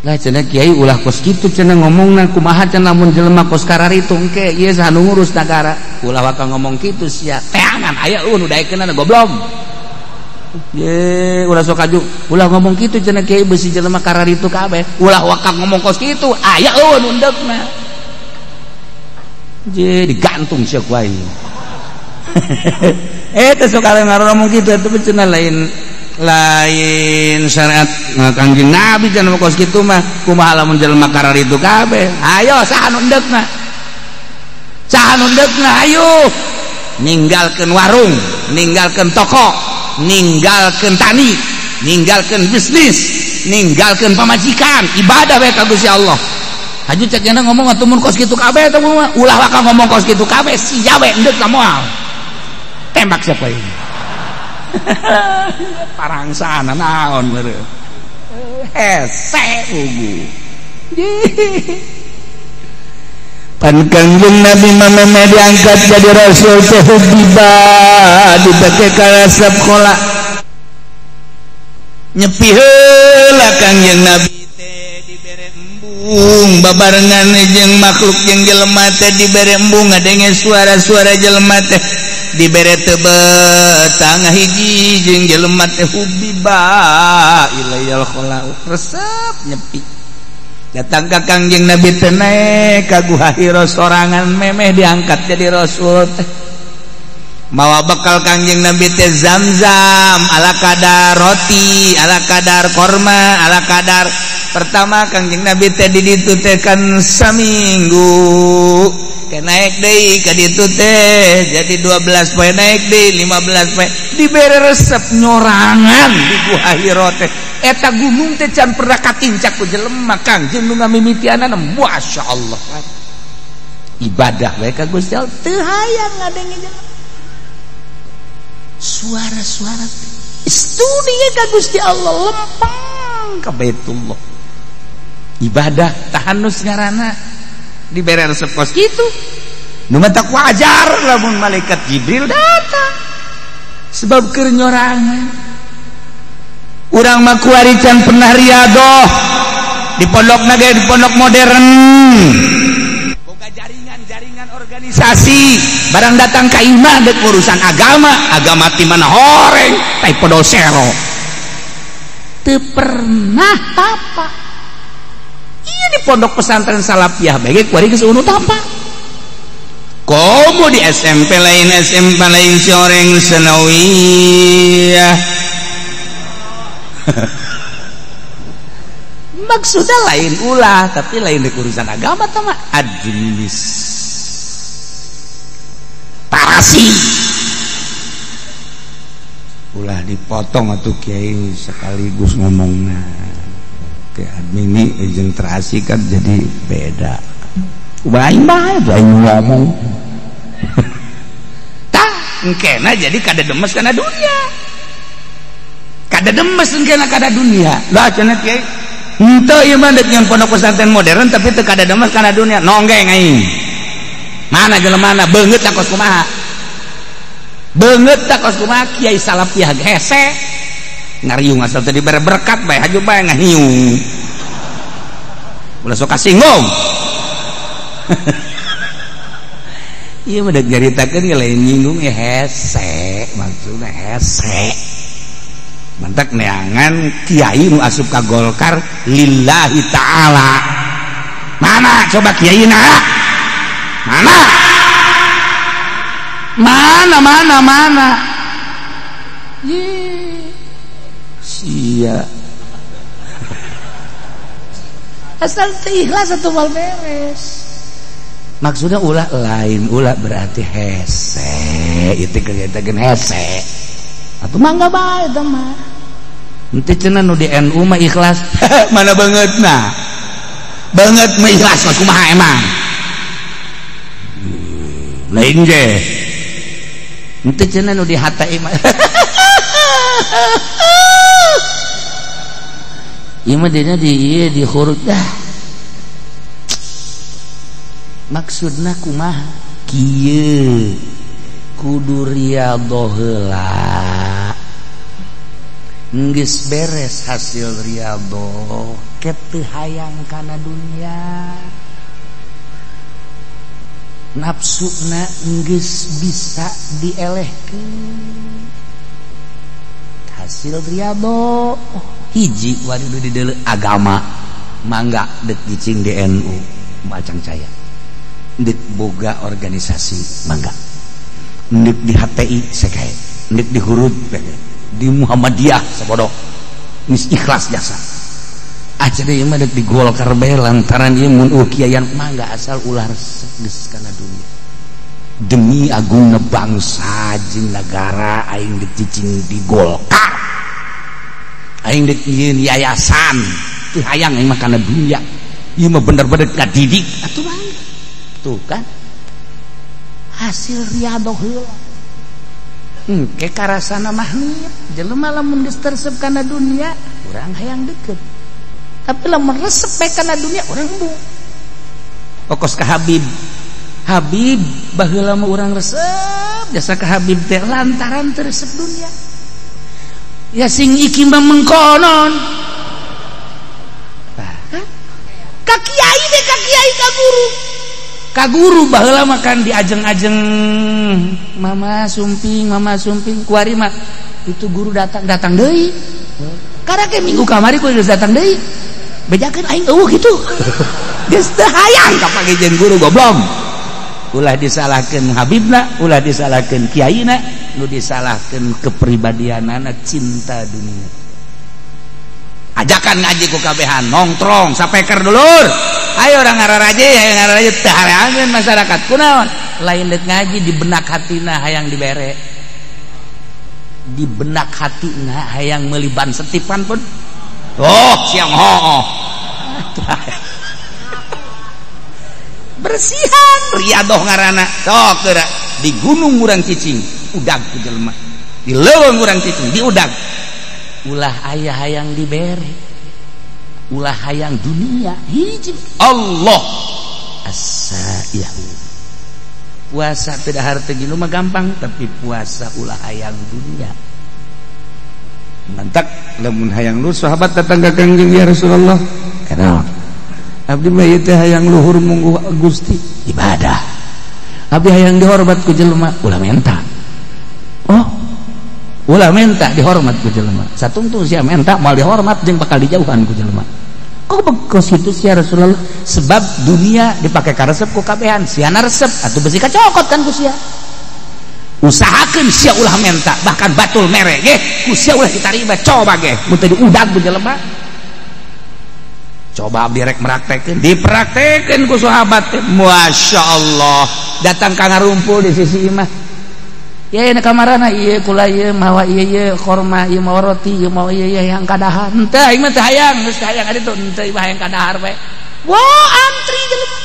Lah cenah kiai ulah kos kitu cenah ngomongna kumaha cenah lamun jelema kos kararitu engke ieu saha nu ngurus nagara. Ulah waka ngomong kitu sia teangan aya eueuh nu daekeunana goblok. Ye ulah sok aju ulah ngomong kitu cenah kiai beusi jelema kararitu kabeh. Ulah waka ngomong kos kitu aya eueuh nu endekna. Je digantung sia ku aing. Teh sok ngomong kitu eta cenah lain lain syariat Kangjeng Nabi cenah kos kitu mah kumaha lamun jelema kararitu kabeh. Ayo saha nu endekna? Saha nu endekna ayo ninggalkeun warung, ninggalkeun toko, ninggalkeun tani, ninggalkeun bisnis, ninggalkeun pamajikan, ibadah we ka Gusti Allah. Haju cek jana ngomong atuh mun kos kitu kabeh teh ulah waka ngomong kos kitu kabeh sia we endek ka moal. Tembak siapa ini? Parangsana naon meureun. Hese ugu. Pan Kangjeng Nabi mameme diangkat jadi rasul teh tiba dibake karasep kola nyepi heula Kangjeng Nabi teh dibere embung babarengan jeung makhluk jeung jelema teh dibere embung ngadenge suara-suara jelema teh dibere teu betang hiji jeung jelema teh hubiba ilayal khala resep nyepi. Datang ka Kangjeng Nabi teh naek ka Guha Hira sorangan memeh diangkat jadi rasul teh. Mawa bekal Kangjeng Nabi teh zam-zam ala kadar roti, ala kadar korma, ala kadar. Pertama Kangjeng Nabi teh di ditu teh kan saminggu. Ke naek deui ka ditu teh jadi 12 poe naek deui 15 poe dibere resep nyorangan di Guha Hira teh. Eta gunung teh can pernah katincak ku jelema Kangjeng nu ngamimitianana masyaallah. Ibadah bae ka Gusti Allah teu hayang ngadenge jelema. Suara-suara studi ka Gusti Allah lempang ka Baitullah. Ibadah tahanus ngaranna dibere resep kos kitu. Nu matak wajar lamun malaikat Jibril datang. Sebab keur nyorangan. Urang mah kuari can pernah riadoh di pondok naga di pondok modern boga jaringan-jaringan organisasi barang datang ka imah dek urusan agama agama ti mana horeng tai podosero teu pernah tapa. Iya di pondok pesantren Salafiyah bae ge kuari geus unu tapa. Komo di SMP lain SMP lain si oreng sanawiyah. Maksudnya lain ulah tapi lain di urusan agama sama administrasi ulah dipotong atau kiai sekaligus ngomongna ke admin ini administrasi kan jadi beda bae bae aing ngomong tah engkena jadi kada demes kana dunia kada demes engkena kada dunia lah cenah kiai henteu ieu mah deuk nyeun pondok pesantren modern tapi teu kada demes kana dunia nonggeng aing mana jelemana beungeut takos kumaha beungeut takos kumaha kiai Salafiyah hese ngariung asal teu dibere berkat bae haju bae ngahiung ulah sok kasinggung. Ieu mah deuk nyaritakeun ge lain nyinggung ya hese maksudna hese mantak neangan kiai nu asup ka Golkar lillahi ta'ala mana coba kiai na mana mana mana mana ye sia asal teu ikhlas atuh moal beres. Maksudnya ulah lain ulah berarti hese itu kegiatan hese atuh mangga bae eta mah henteu cenah nu di NU mah ikhlas. Mana bangetna banget mah ikhlas mah kumaha emang lain ge henteu cenah nu di HTI mah ieu mah dina di ieu di khurud dah. Maksudna kumaha kieu kudu riadhoh heula geus beres hasil riadhoh ke teu hayang kana dunia nafsuna geus bisa dielehkeun hasil riadhoh hiji wari nu dideuleu agama mangga deuk cicing di NU macang caya deuk boga organisasi mangga deuk di HTI sekae deuk di Hurud di Muhammadiyah sabodoh geus ikhlas jasa acara ieu mah deuk di Golkar bae lantaran ieu mun kiaian mangga asal ulah resep geus kana dunia demi agungna bangsa jeung nagara aing deuk cicing di Golkar aing deuk nyieun yayasan teu hayang aing mah kana dunia ieu mah bener-bener ngadidik atuh mangga tuh kan hasil riadoh heula engke karasana mahmid jelema lamun geus teresep kana dunia urang hayang deket tapi lamun resep bae kana dunia urang embung. Pokos ka Habib. Habib baheula mah urang resep jasa ka Habib teh lantaran teu resep dunia. Ya sing iki mah mengkonon. Ka kiai deh, ka kiai ka guru. Ka guru baheula mah kan diajeng-ajeng mama sumping kuari mah itu guru datang datang deui. Karena ke minggu kamari kudu datang deui. Bejakeun aing eueuh kitu. Geus teu hayang ka panggih guru goblok. Ulah disalahkeun habibna, ulah disalahkeun kiaina, nu disalahkeun kepribadianana cinta dunia. Ajakan ngaji ku kabehan, nongtrong, sapeker dulur. Ayo orang ngararaje, ayo ngararaje teu hareangeun masyarakat. Kunaon? Lain deuk ngaji di benak hatina hayang dibere. Di benak hatina hayang meuli ban setipan pun. Oh, siang hooh. Bersihan riadoh ngarana sok geura di gunung urang cicing udag ku jelema, di leuweung urang cicing diudag. Ulah aya hayang dibere, ulah hayang dunia hiji Allah as-saihu. Puasa teu dahar teu ginum mah gampang, tapi puasa ulah hayang dunia. Mantak lamun hayang lu sahabat datang ka Kangjeng ya Rasulullah. Kenapa? Abdi mah ieu teh hayang luhur mungguh Gusti ibadah. Abdi hayang dihormat ku jelema ulah menta. Oh, ulah menta dihormat ku jelema. Satungtung sia menta moal dihormat jeung bakal dijauhan ku jelema. Kok bekos kitu sia Rasulullah? Sebab dunia dipake karesep ku kabehan, siana resep atuh besi kacokot kan ku sia. Usahakeun sia ulah menta, bahkan batul mere ge ku sia ulah ditarima, coba ge mun teu diudag ku jelema. Coba abdi rek meraktekeun, dipraktekeun ku sahabat teh. Masya Allah, datang ka ngarumpul di sisi imah. Ye na kamarana ieu kula ieu mawa ieu ieu korma ieu mawa roti ieu mawa ieu ieu yang kadahar. Henteu aing mah teu hayang, geus teu hayang aditu henteu ieu hayang kadahar bae. Wah, antri jelema.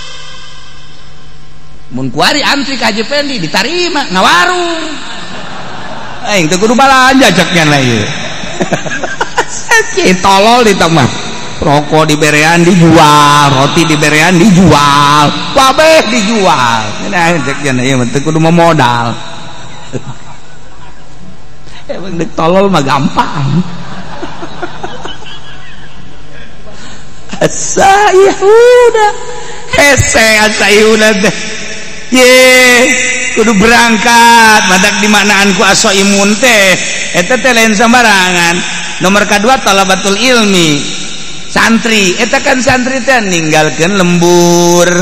Mun kuari antri ka Haji Pendi ditarima ngawarung. Aing teu kudu balanja cek nya ieu. Sakit tolol di mah. Rokok diberean dijual, roti diberean dijual, kabeh dijual. Nah, cek nya ieu mah teu kudu memodal. Emang dek tolol mah gampang. Asaihuna hese asaihuna teh. Ye, kudu berangkat badak dimaknaan ku asoimun teh. Eta teh lain sembarangan. Nomor kedua talabatul ilmi. Santri, eta kan santri teh ninggalkeun lembur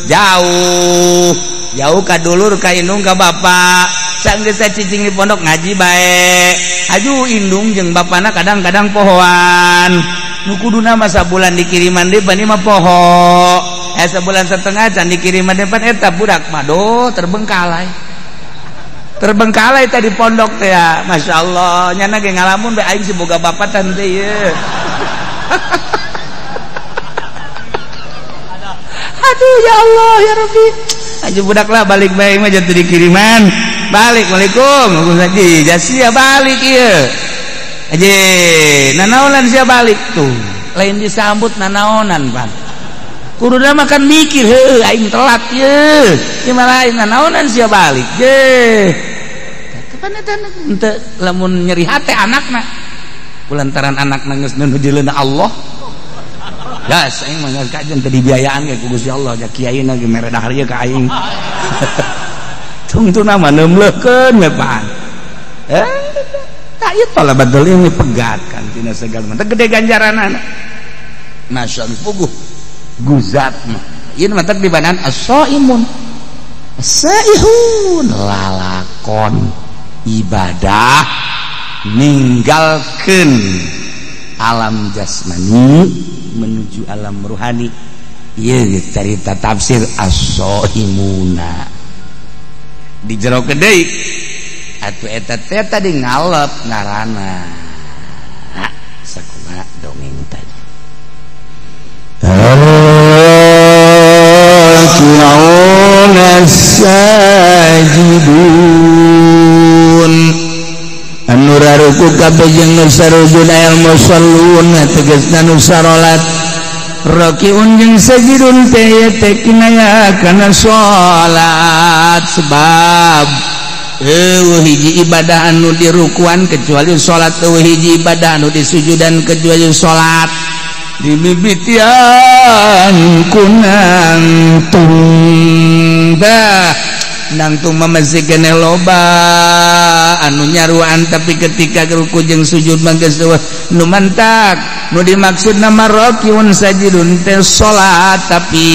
jauh, jauh ka dulur ka indung ka bapak. Sanggeus cicing di pondok ngaji bae. Aju indung jeung bapana kadang-kadang pohoan. Nu kuduna mah sabulan dikiriman deui bani mah poho. Sebulan setengah can dikiriman depan eta budak mah do terbengkalai. Terbengkalai tadi pondok teh ya. Masya Allah, nyana ge ngalamun bae aing si boga bapak tan teh ieu. Aduh ya Allah ya Rabbi. Aju budak lah balik bae mah jatuh dikiriman. Balik, waalaikum. Haji, jasia balik ieu. Haji, nanaonan sia balik tuh. Lain disambut nanaonan, Pak. Kuduna makan mikir, heuh aing telat ye. Ieu mah lain nanaonan sia balik. Ye. Kapan eta henteu lamun nyeri hate anakna. Kulantaran anakna geus nuju Allah. Gas aing mah geus kajen teu dibiayaan ge ku Gusti Allah, ja kiaina ge mere dahar ieu ka aing. Tungtuna mah neumleukeun we pan. Tak ieu talabatul ilmi pegat kan tina segala mah gede ganjaranana. Masya Allah puguh guzat mah. Ieu mah teh dibanan as-saimun. As-saihun lalakon ibadah ninggalkeun alam jasmani menuju alam ruhani. Ieu carita tafsir as-saimuna. Di jero deui atuh eta teh tadi ngalep ngaranna. Sakumaha dongeng tadi. Raki'un as-sajidun anu raruku kabeh jeung nu sarujud al musallun tegasna nu sarolat Rakiun jeung sajidun teh teh kinaya kana salat sebab eueuh hiji ibadah anu dirukuan kecuali salat, eueuh hiji ibadah anu disujudan kecuali salat. Dimimitian kunantung dah nangtung masih kene loba anu nyaruan, tapi ketika ruku jeung sujud mah geus eueuh nu mantak. Nu dimaksud nama rakiun sajidun teh salat, tapi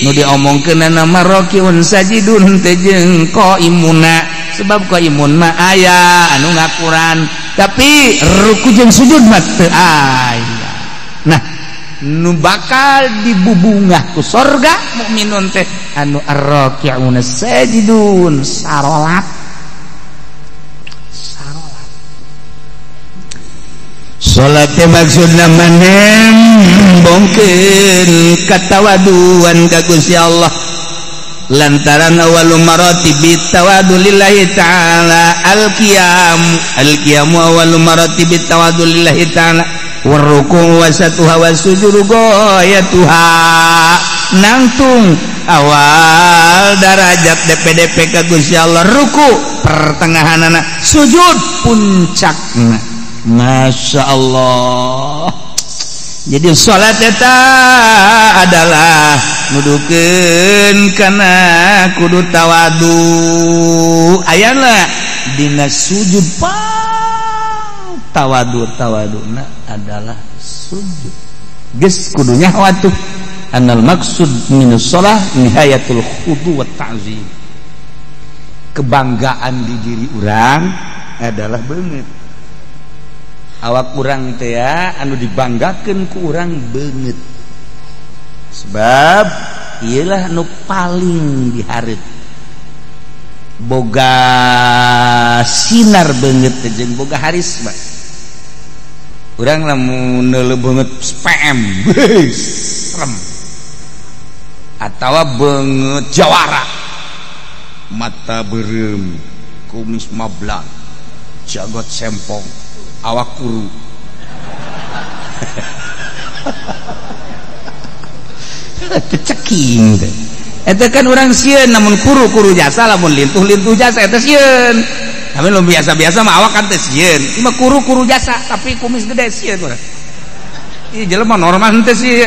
nu diomongkeun nama rakiun sajidun teh jeung qaimuna, sebab qaimun mah aya anu ngakuran, tapi ruku jeung sujud mah teu aya. Nah, nu bakal dibubungah ku sorga mukminun teh anu arraki'una sajidun sarolat. Sarolat. Salat teh maksudna manembongkeun katawaduan ka Gusti Allah lantaran awwalu maratibi tawadu lillahi ta'ala al-qiyam, al-qiyamu awwalu maratibi tawadu lillahi ta'ala warruku wasatuha wasujudu goyatuha. Nangtung awal darajat DPDP ka Gusti Allah ruku pertengahanana, sujud puncakna. Masya Allah. Jadi salat eta adalah nudukeun kana kudu tawadu. Ayana dina sujud pang tawadu, tawaduna adalah sujud. Geus kudunya watuh anal maksud minus shalah nihayatul khudu wa ta'zim. Kebanggaan di diri urang adalah beungeut. Awak urang teh anu dibanggakeun ku urang beungeut. Sebab ieulah nu paling dihareup. Boga sinar beungeut teh jeung boga harisma. Urang lamun neuleuh beungeut PM, serem. Atawa beungeut jawara. Mata beureum, kumis mablang, jagot sempong, awak kuru. Ceking teh. Eta kan urang sieun namun kuru-kuru jasa, lamun lintuh-lintuh jasa eta sieun. Tapi lu biasa-biasa mah awak kan teh sieun. Ieu mah kuru-kuru jasa tapi kumis gede sieun urang. Ieu jelema normal henteu sih.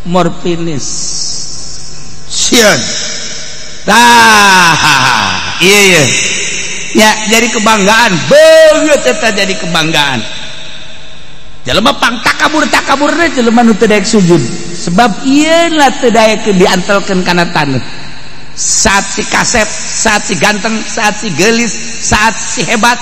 Morfinis. Sieun. Tah, iya iya. Ya, jadi kebanggaan, beungeut eta jadi kebanggaan. Jelema pang takabur-takaburna jelema nu teu daek sujud. Sebab ieu lah teu daek diantelkeun kana taneuh. Saat si kasep, saat si ganteng, saat si geulis, saat si hebat,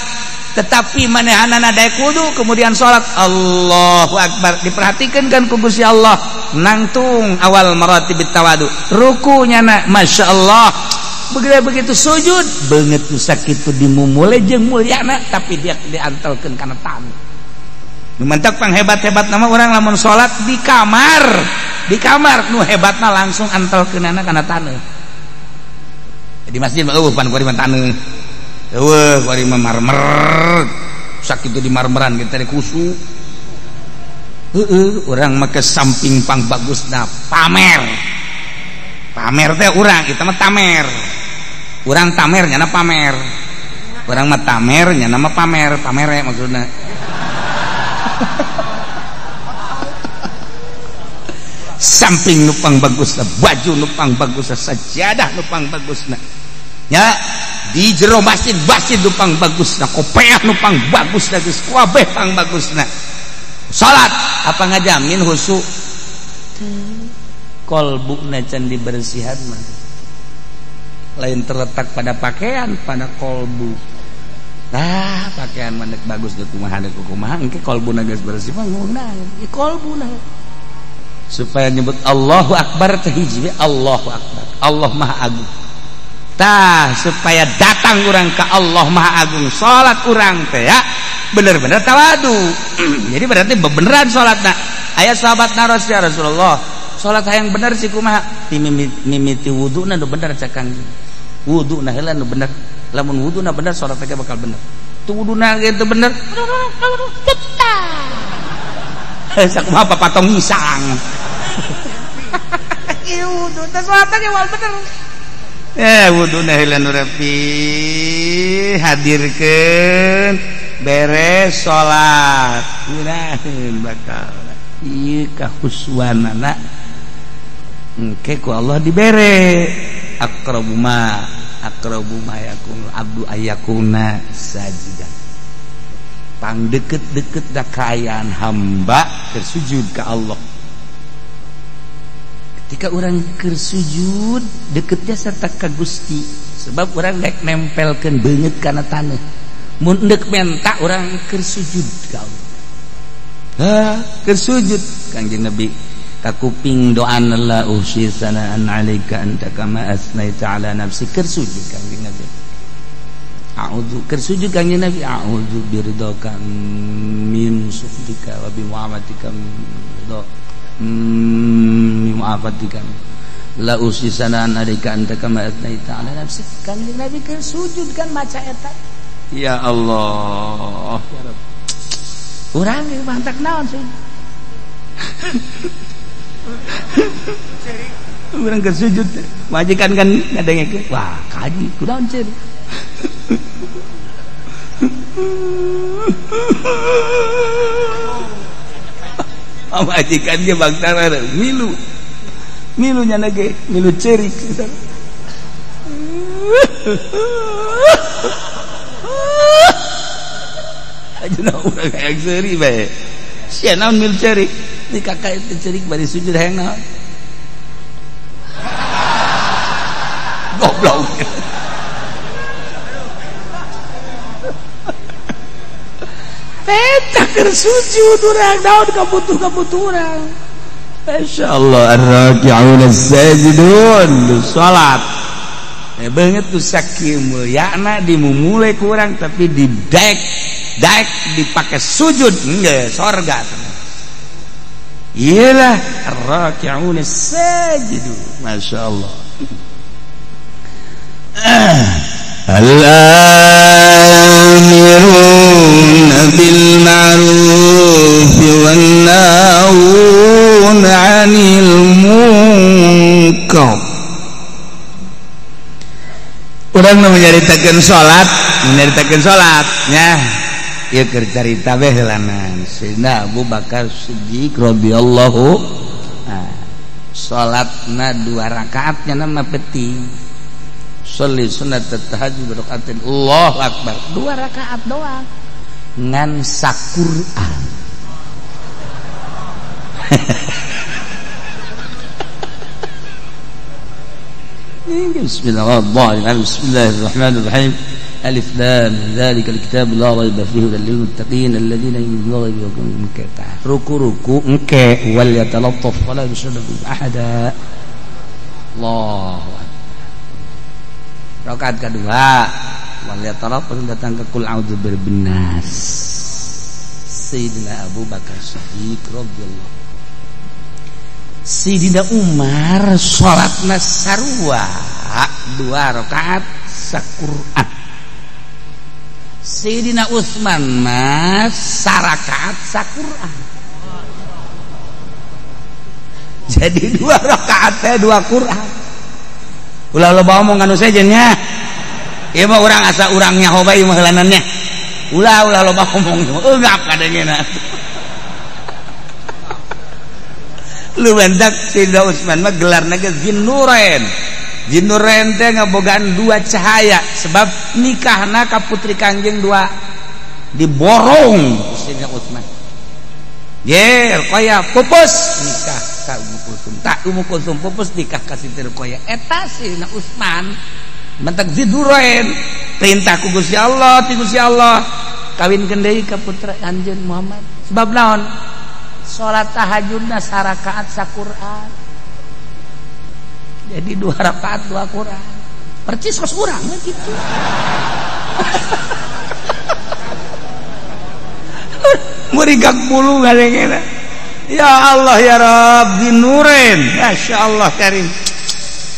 tetapi manehanana daek wudu kemudian salat Allahu Akbar, diperhatikan kan ku Gusti Allah. Nangtung awal maratibit tawadu, rukunya na Masya Allah. Begitu sujud beungeut nu sakitu dimumule jeung mulyana, tapi dia diantelkeun kana taneuh. Nu mantak panghebat-hebat nama urang lamun salat di kamar, di kamar nu hebatna langsung antelkeunana kana taneuh. Di masjid mah eueuh pan kuari mah taneuh. Eueuh kuari mah marmer. Sakitu di marmeran kita teh kusu. Heueuh urang mah ke samping pang bagusna pamer. Pamer teh urang, kita mah tamer. Urang tamer nyana pamer. Urang mah tamer nyana mah pamer, pamere maksudna. Samping nupang bagusna, baju nupang bagusna, sajadah nupang bagusna. Ya, di jero masjid masjid nupang bagusna, kopeah nupang bagusna, geus kabeh pang bagusna. Salat apa ngajamin khusyuk? Kolbuna can dibersihan mah. Lain terletak pada pakaian, pada kolbu. Nah, pakaian mah bagus deuk kumaha deuk kumaha, engke kolbuna geus bersih mah ngomongna, kolbuna. Supaya nyebut Allahu Akbar teh hiji Allahu Akbar, Allah Maha Agung. Tah, supaya datang urang ke Allah Maha Agung, salat urang teh ya bener-bener tawadu. Jadi berarti bebeneran salatna. Aya sahabat naros ya Rasulullah, salat hayang bener sih kumaha? Mimiti wuduna nu bener cakang. Wuduna heula nu bener. Lamun wuduna bener salat teh bakal bener. Tu wuduna ge teu bener. Sakumaha papatong isang. Ieu wudu teh salat ge wal bener. Wuduna heula nu rapi hadirkeun beres salat. Ngeunaheun bakal. Ieu kahuswanana engke ku Allah dibere aqrabu ma yakun abdu ayakuna sajidan. Pang deket-deket da kaayaan hamba keur sujud ka Allah. Ketika orang keur sujud deketnya serta ka Gusti, sebab orang rek nempelkeun beungeut kana taneuh. Mun endek menta orang keur sujud ka Allah. Ha, keur sujud Kangjeng Nabi kakuping doana la uhsi sanaan alaika anta kama asnaita ala nafsi keur sujud Kangjeng Nabi. A'udzu keur sujud Kangjeng Nabi a'udzu biridhaka min sufdika wa bi mu'amatika min mu'afatika la uhsi sanaan alaika anta kama asnaita ala nafsi. Kangjeng Nabi keur sujud kan maca eta. Ya Allah ya Rabb. Urang ge mantak naon sih? Urang keur sujud majikan kan ngadengekeun wah kaji kunaon ceuri. Majikan ge bangsa milu milu nya ge milu ceurik. Ajeuna urang hayang seuri bae. Sia naon milu ceurik? Di kakak itu ceurik bari sujud hayang naon? Goblok. Eta keur sujud urang naon kabutuh-kabutuh urang. Masyaallah ar-raki'un as-sajidun salat. Banget tuh sakieu mulyana dimumule ku urang tapi didek daek dipakai sujud enggak sorga. Iyalah ar-raki'un as-sajidun. Masyaallah. Al-amiruna bil ma'ruf wan nahuna 'anil munkar. Urang nu nyaritakeun salat, nyaritakeun salat nya. Ieu keur carita bae heulanan. Sayyidina Abu Bakar Siddiq radhiyallahu salatna dua rakaat nya mah penting. Sholli sunat tahajud rakaatin Allahu akbar. Dua rakaat doang. Ngan saquran. Bismillahirrahmanirrahim. Bismillahirrahmanirrahim. Alif lam dzalikal kitab la raiba fihi hudal lil muttaqin alladziina yu'minuuna bil ghaibi. Ruku-ruku engke wal yatalattaf wala yushriku ahada. Allahu akbar. Rakaat kedua wal yatalattaf datang ke kul a'udzu birabbin nas. Sayyidina Abu Bakar Siddiq radhiyallahu. Sayyidina Umar salatna sarua dua rakaat saquran. Sayyidina Utsman mah sarakaat saquran. Jadi dua rakaat teh dua Quran. Ulah loba omong anu sejen nya. Ieu mah urang asa urang nyaho bae mah heulanannya. Ulah ulah loba omong eungap kadengena. Lu mendak Sayyidina Utsman mah gelarna ge Zinnurain. Zinnurain teh ngabogaan dua cahaya sebab nikahna ka putri Kangjeng dua diborong Sayyidina Utsman. Ye, Ruqayyah pupus nikah ka Ummu Kulsum. Tak Ummu Kulsum pupus nikah ka Siti Ruqayyah. Eta Sayyidina Utsman mentak Zinnurain perintah ku Gusti Allah, ti Gusti Allah kawinkeun deui ka putra anjeun Muhammad. Sebab naon? Salat tahajudna sarakaat saquran. Jadi dua rakaat dua Quran. Percis kos urang gitu. Murigak bulu ngadengena. Ya Allah ya Rabb dinurin. Masya Allah karim.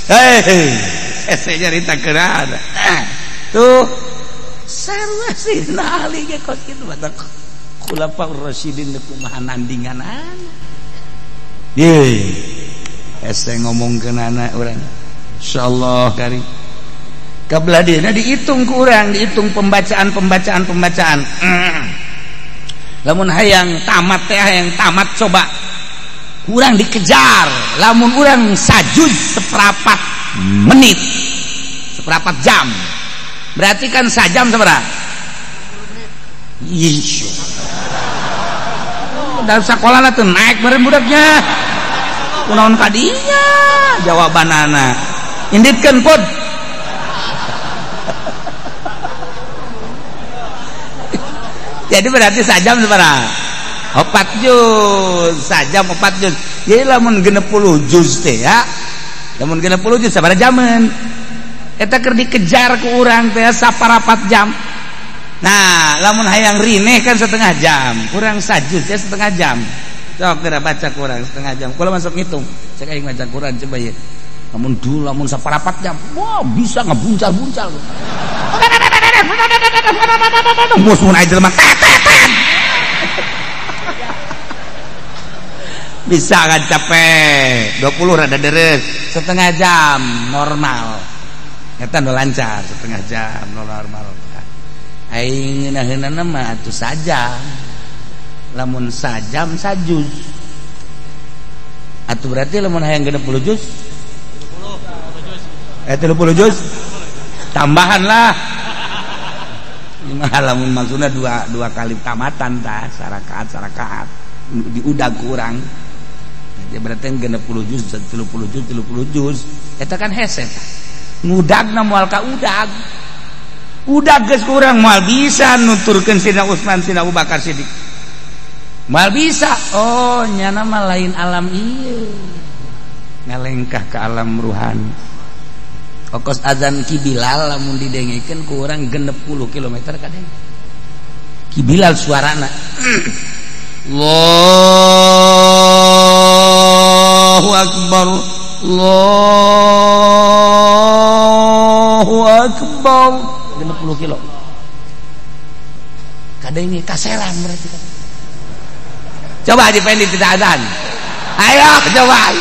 Hei, saya nyarita kerana. Tuh sarua Sayyidina Ali ge kos kitu batak. Khulafaur Rasyidin kumaha nandinganana. Ye. Hese ngomongkeun anak urang. Insyaallah kari. Kabelah dieuna dihitung ku urang, dihitung pembacaan. Lamun hayang tamat teh hayang tamat coba kurang dikejar. Lamun urang sajuz seperempat menit, seperempat jam. Berarti kan sajam sabaraha? Ih. Dalam sekolah lah tuh naik meureun budaknya. Kunaon kadinya jawabanana. Inditkeun pod. Jadi berarti sajam sabaraha? 4 juz, sajam 4 juz. Jadi lamun 60 juz teh ya. Lamun 60 juz sabaraha jaman? Eta keur dikejar ku urang teh saparapat jam. Nah, lamun hayang rineh kan setengah jam, kurang sajuz ya setengah jam. Sok geura baca kurang setengah jam. Kula masuk ngitung, cek aing maca Quran coba ya. Lamun dulu lamun saparapat jam, wah bisa ngebuncal-buncal. Mus mun aya jelema bisa kan capek 20 rada deres, setengah jam normal. Eta nu lancar setengah jam normal. Aing ngeunaheunana mah atuh sajam. Lamun sajam sajuz. Atuh berarti lamun hayang 60 juz 30 juz tambahan lah. Lamun maksudna dua kali tamatan tah sarakaat diudag kurang. Jadi berarti 60 juz 30 juz 30 juz eta kan hese tah. Ngudagna moal ka udag. Udag geus kurang moal bisa nuturkeun Sidina Utsman Sidina Abu Bakar Siddiq. Moal bisa. Oh nyana mah lain alam ieu. Ngalengkah ke alam ruhani. Okos azan Ki Bilal lamun didengekeun ku urang 60 km kadeng. Ki Bilal suarana. Allahu akbar. Allahu akbar. 60 kilo. Kadenge kaserang berarti. Coba Haji Pendi tidak azan. Ayo coba.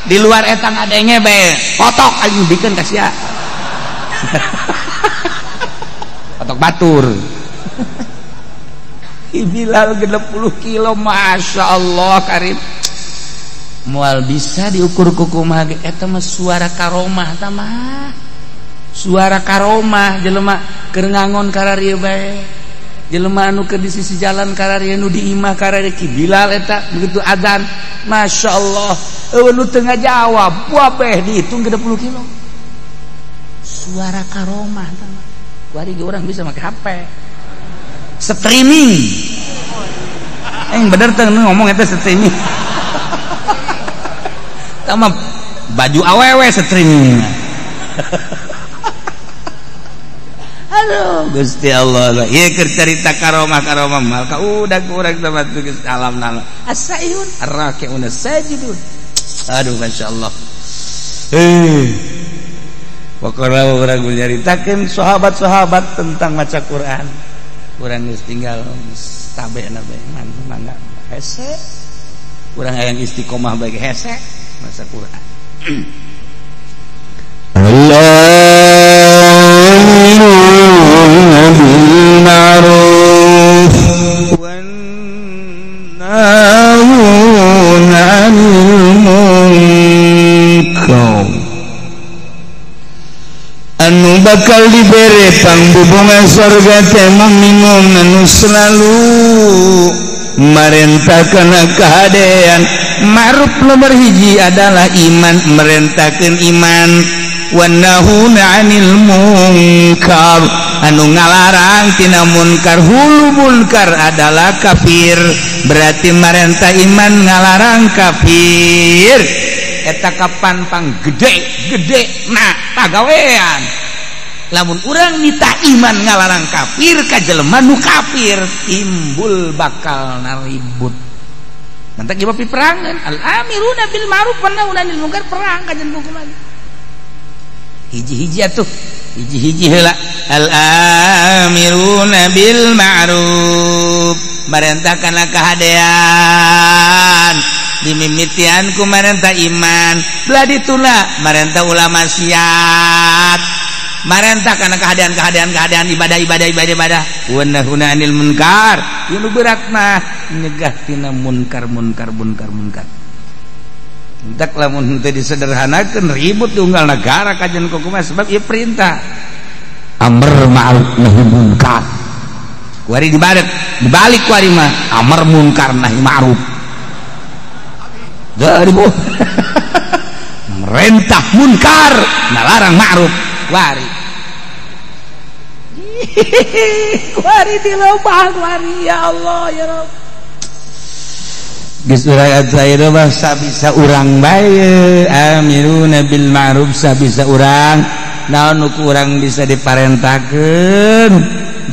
Di luar etang adenge bae kotok aing bikeun ka sia. Kotok batur. Bilal 60 kilo Masya Allah karim. Moal bisa diukur ku kumaha ge eta mah suara karomah ta mah. Suara karomah jelema keur ngangon kararieu bae. Jelema anu keur di sisi jalan kararieu nu di imah kararieu Ki Bilal eta begitu azan Masya Allah. Eueuh nu teu ngajawab wabeh dihitung 60 kilo. Suara karomah ta mah. Kuari ge urang bisa make HP. Streaming. Bener teh ngomong eta streaming. Tama baju awewe streaming. Aduh Gusti Allah. Ieu keur carita karomah-karomah mal ka udah kurang sama geus alam nala. As-saihun ar-raki'un as-sajidun. Aduh masyaallah. Pokoknya urang nyaritakeun sahabat-sahabat tentang maca Quran. Urang geus tinggal tabe na bae mangga hese. Urang hayang istiqomah bae hese maca Quran. Al-amiruna bil ma'ruf wan nahuna 'anil munkar. Anu bakal dibere pangbubungan sorga teh minum anu selalu merentahkan kehadean. Ma'ruf nomor hiji adalah iman, merentahkan iman. Wan nahuna 'anil munkar, anu ngalarang tina munkar. Hulu munkar adalah kafir, berarti merentah iman ngalarang kafir. Eta kapan pang gede-gede nah pagawean. Lamun urang nita iman ngalarang kafir ka jelema nu kafir timbul bakal naribut. Mantak ieu piperangan al amiruna bil ma'ruf wan nahuna 'anil munkar, perang ka jeung hukuman. Hiji-hiji atuh, hiji-hiji heula al amiruna bil ma'ruf. marentah kana kahadean dimimitian ku marentah iman belah dituna marentah ulah maksiat marentah kana kahadean kahadean kahadean ibadah ibadah ibadah ibadah wa nahuna anil munkar ieu nu berat mah nyegah tina munkar munkar munkar munkar. Entak lamun teu disederhanakeun ribut tunggal negara kajian kumaha sebab ieu perintah amar ma'ruf nahi munkar. Kuari dibalik, dibalik kuari mah amar munkar nahi ma'ruf. Dari bu merentah munkar nalarang ma'ruf kuari. Kuari dilobah kuari ya Allah ya Rabb. Geus urang aya mah sabisa urang bae amiruna bil ma'ruf sabisa urang naon nu kurang bisa diparentahkeun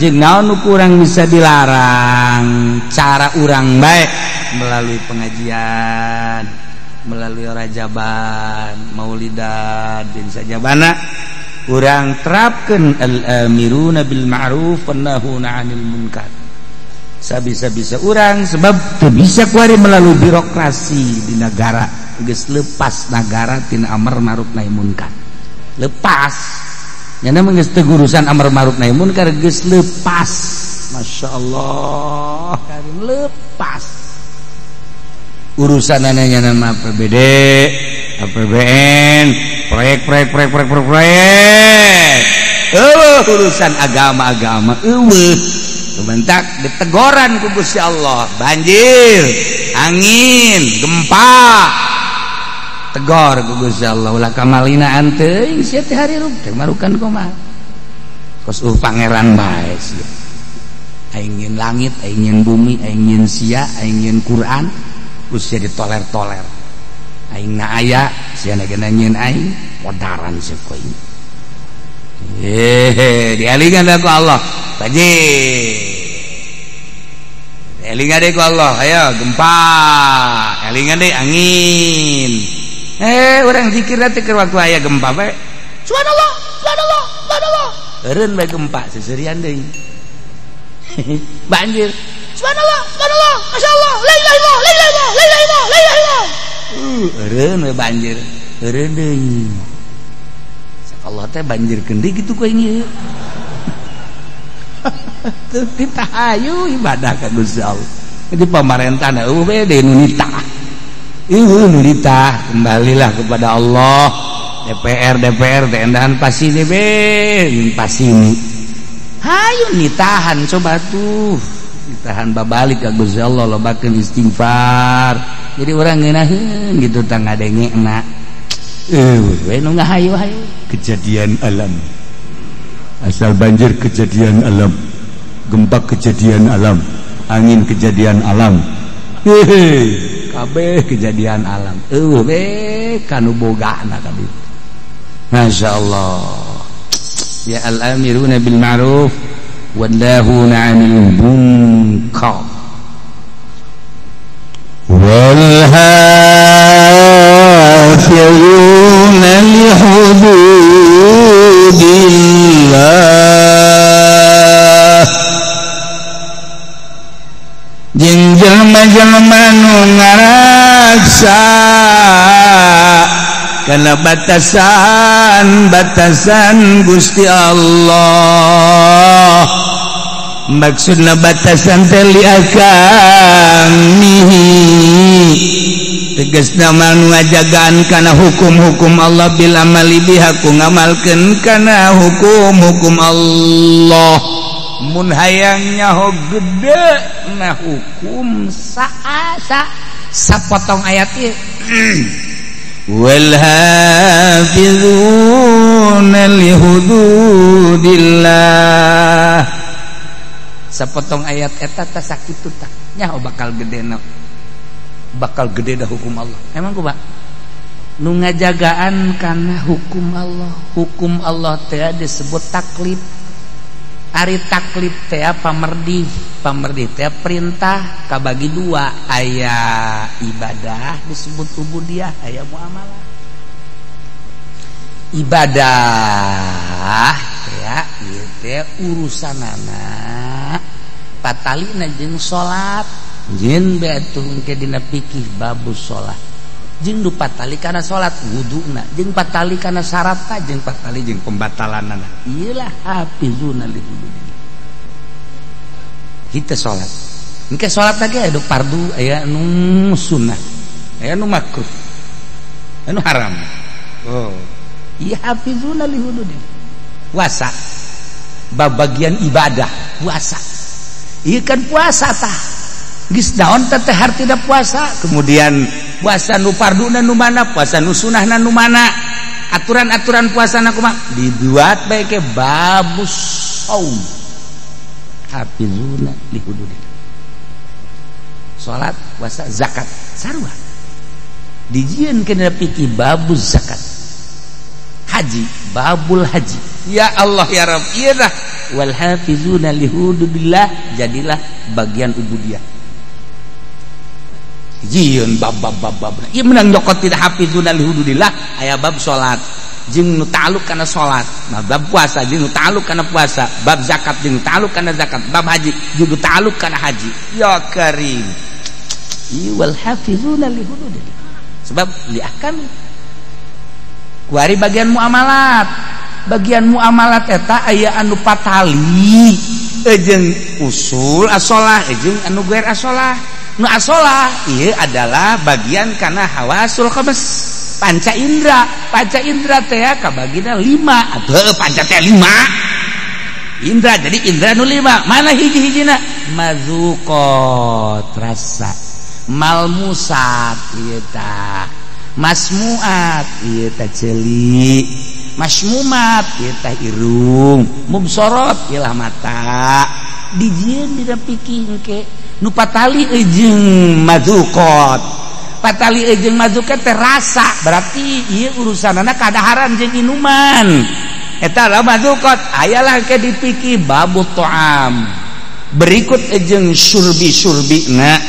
jeung naon nu kurang bisa dilarang cara urang bae melalui pengajian melalui rajaban maulidan jeung sajabana urang terapkeun al amiruna bil ma'ruf wan nahuna 'anil munkar sabisa-bisa urang sebab teu bisa kuari melalui birokrasi di negara geus lepas negara tina amar ma'ruf nahi munkar lepas nyana mah geus teu urusan amar ma'ruf nahi munkar geus lepas masyaallah karim lepas urusanana nyana mah APBD APBN proyek proyek proyek proyek proyek proyek eueuh urusan agama-agama eueuh bentak ditegoran ku Gusti Allah banjir angin gempa tegor ku Gusti Allah ulah kamalinaan teuing sia teh harirup teh marukan kumaha kos pangeran bae sia aing nyeun langit aing nyeun bumi aing nyeun sia aing nyeun Quran ku sia ditoler-toler aing na aya sia na nyeun aing podaran sia ku aing hehe dialingan ku Allah banjir elingan deh ku Allah ayo gempa elingan deh angin orang zikir teh keur waktu aya gempa bae subhanallah subhanallah subhanallah eureun bae gempa seserian deui banjir subhanallah subhanallah masyaallah la ilaha illallah la ilaha illallah la ilaha illallah la ilaha illallah eureun bae banjir eureun deui Allah teh banjir keun deui kitu ku aing ieu teu ditahayu ibadah ka Gusti Allah. Jadi pamarentah eueuh we deui nu nitah. Eueuh nu nitah, kembalilah kepada Allah. DPR DPR teh endahan pasini be, pasini. Hayu nitahan coba tuh. Ditahan babalik ka Gusti Allah lobakeun istighfar. Jadi urang ngeunaheun gitu tah ngadengena. Eueuh we nu ngahayu-hayu kejadian alam. Asal banjir kejadian alam, gempa kejadian alam, angin kejadian alam, hehe, kabeh kejadian alam. Eueuh we kanu bogana ka ditu. Masyaallah. Ya al-amiruna bil ma'ruf wan nahuna 'anil munkar. Wal hafizuna li hududillah jeung jelema-jelema nu ngaraksa kana batasan-batasan Gusti Allah. Maksudna batasan teh li akamihi tegasna mah nu ngajagaan kana hukum-hukum Allah bil amali biha ku ngamalkeun kana hukum-hukum Allah. Mun hayang nyaho gede na hukum saasa sapotong ayat ieu wal hafizuna li hududillah sapotong ayat eta tah sakitu tah nyaho bakal gede na bakal gede dah hukum Allah. Emang kumaha nu ngajagaan kana hukum Allah. Hukum Allah teh disebut taklif. Ari taklif teh pamerdih, pamerdih teh perintah kabagi dua, aya ibadah disebut ubudiyah, aya muamalah. Ibadah teh ieu teh urusanana Patalina jeung salat jeung bae atuh engke dina fikih babus salat. Jeung nu patali kana salat wuduna, jeung patali kana syaratna, jeung patali jeung pembatalanana. Iyalah hafizuna li hududillah. Kita salat. Engke salat lagi aya fardu, aya nu sunnah, aya nu makruh, aya nu haram. Oh, iya hafizuna li hududillah. Puasa bab bagian ibadah puasa. Ieu kan puasa tah. Geus naon teh hartina puasa? Kemudian puasa nu farduna nu mana, puasa nu sunahna nu mana, aturan-aturan puasana kumaha dibuat bae ke babus saum. Hafizuna li hududillah. Salat, puasa, zakat sarua. Dijieun kana fikih babuz zakat. Haji, babul haji. Ya Allah ya Rabb, ieu dah wal hafizuna li hududillah, jadilah bagian ubudiyah. Jieun bab bab bab bab. Ieu menang nyokot tidak hafizuna li hududillah aya bab salat jeung nu ta'alluq kana salat, bab puasa jeung nu ta'alluq kana puasa, bab zakat jeung nu ta'alluq kana zakat, bab haji jeung nu ta'alluq kana haji. Ya Karim. Ieu wal hafizuna li hududillah. Sebab li ahkam kuari bagian muamalat. Bagian muamalat eta aya anu patali jeung usul asolah jeung anu guer asolah. Nu asolah ieu adalah bagian kana hawasul khams, panca indra. Panca indra teh kabagina 5 atuh panca teh 5 indra, jadi indra nu 5. Mana hiji-hijina? Mazuqat rasa, malmusat ieu tah, masmuat ieu tah ceuli, masmumat ieu tah irung, mubsorot ieu lah mata. Dijieun dina pikir engke nu patali jeung mazukot, patali jeung mazukot teh rasa, berarti ieu urusanana kadaharan jeung inuman. Eta lah mazukot, ayalah ke dipikir babu to'am. Berikut jeung surbi-surbina.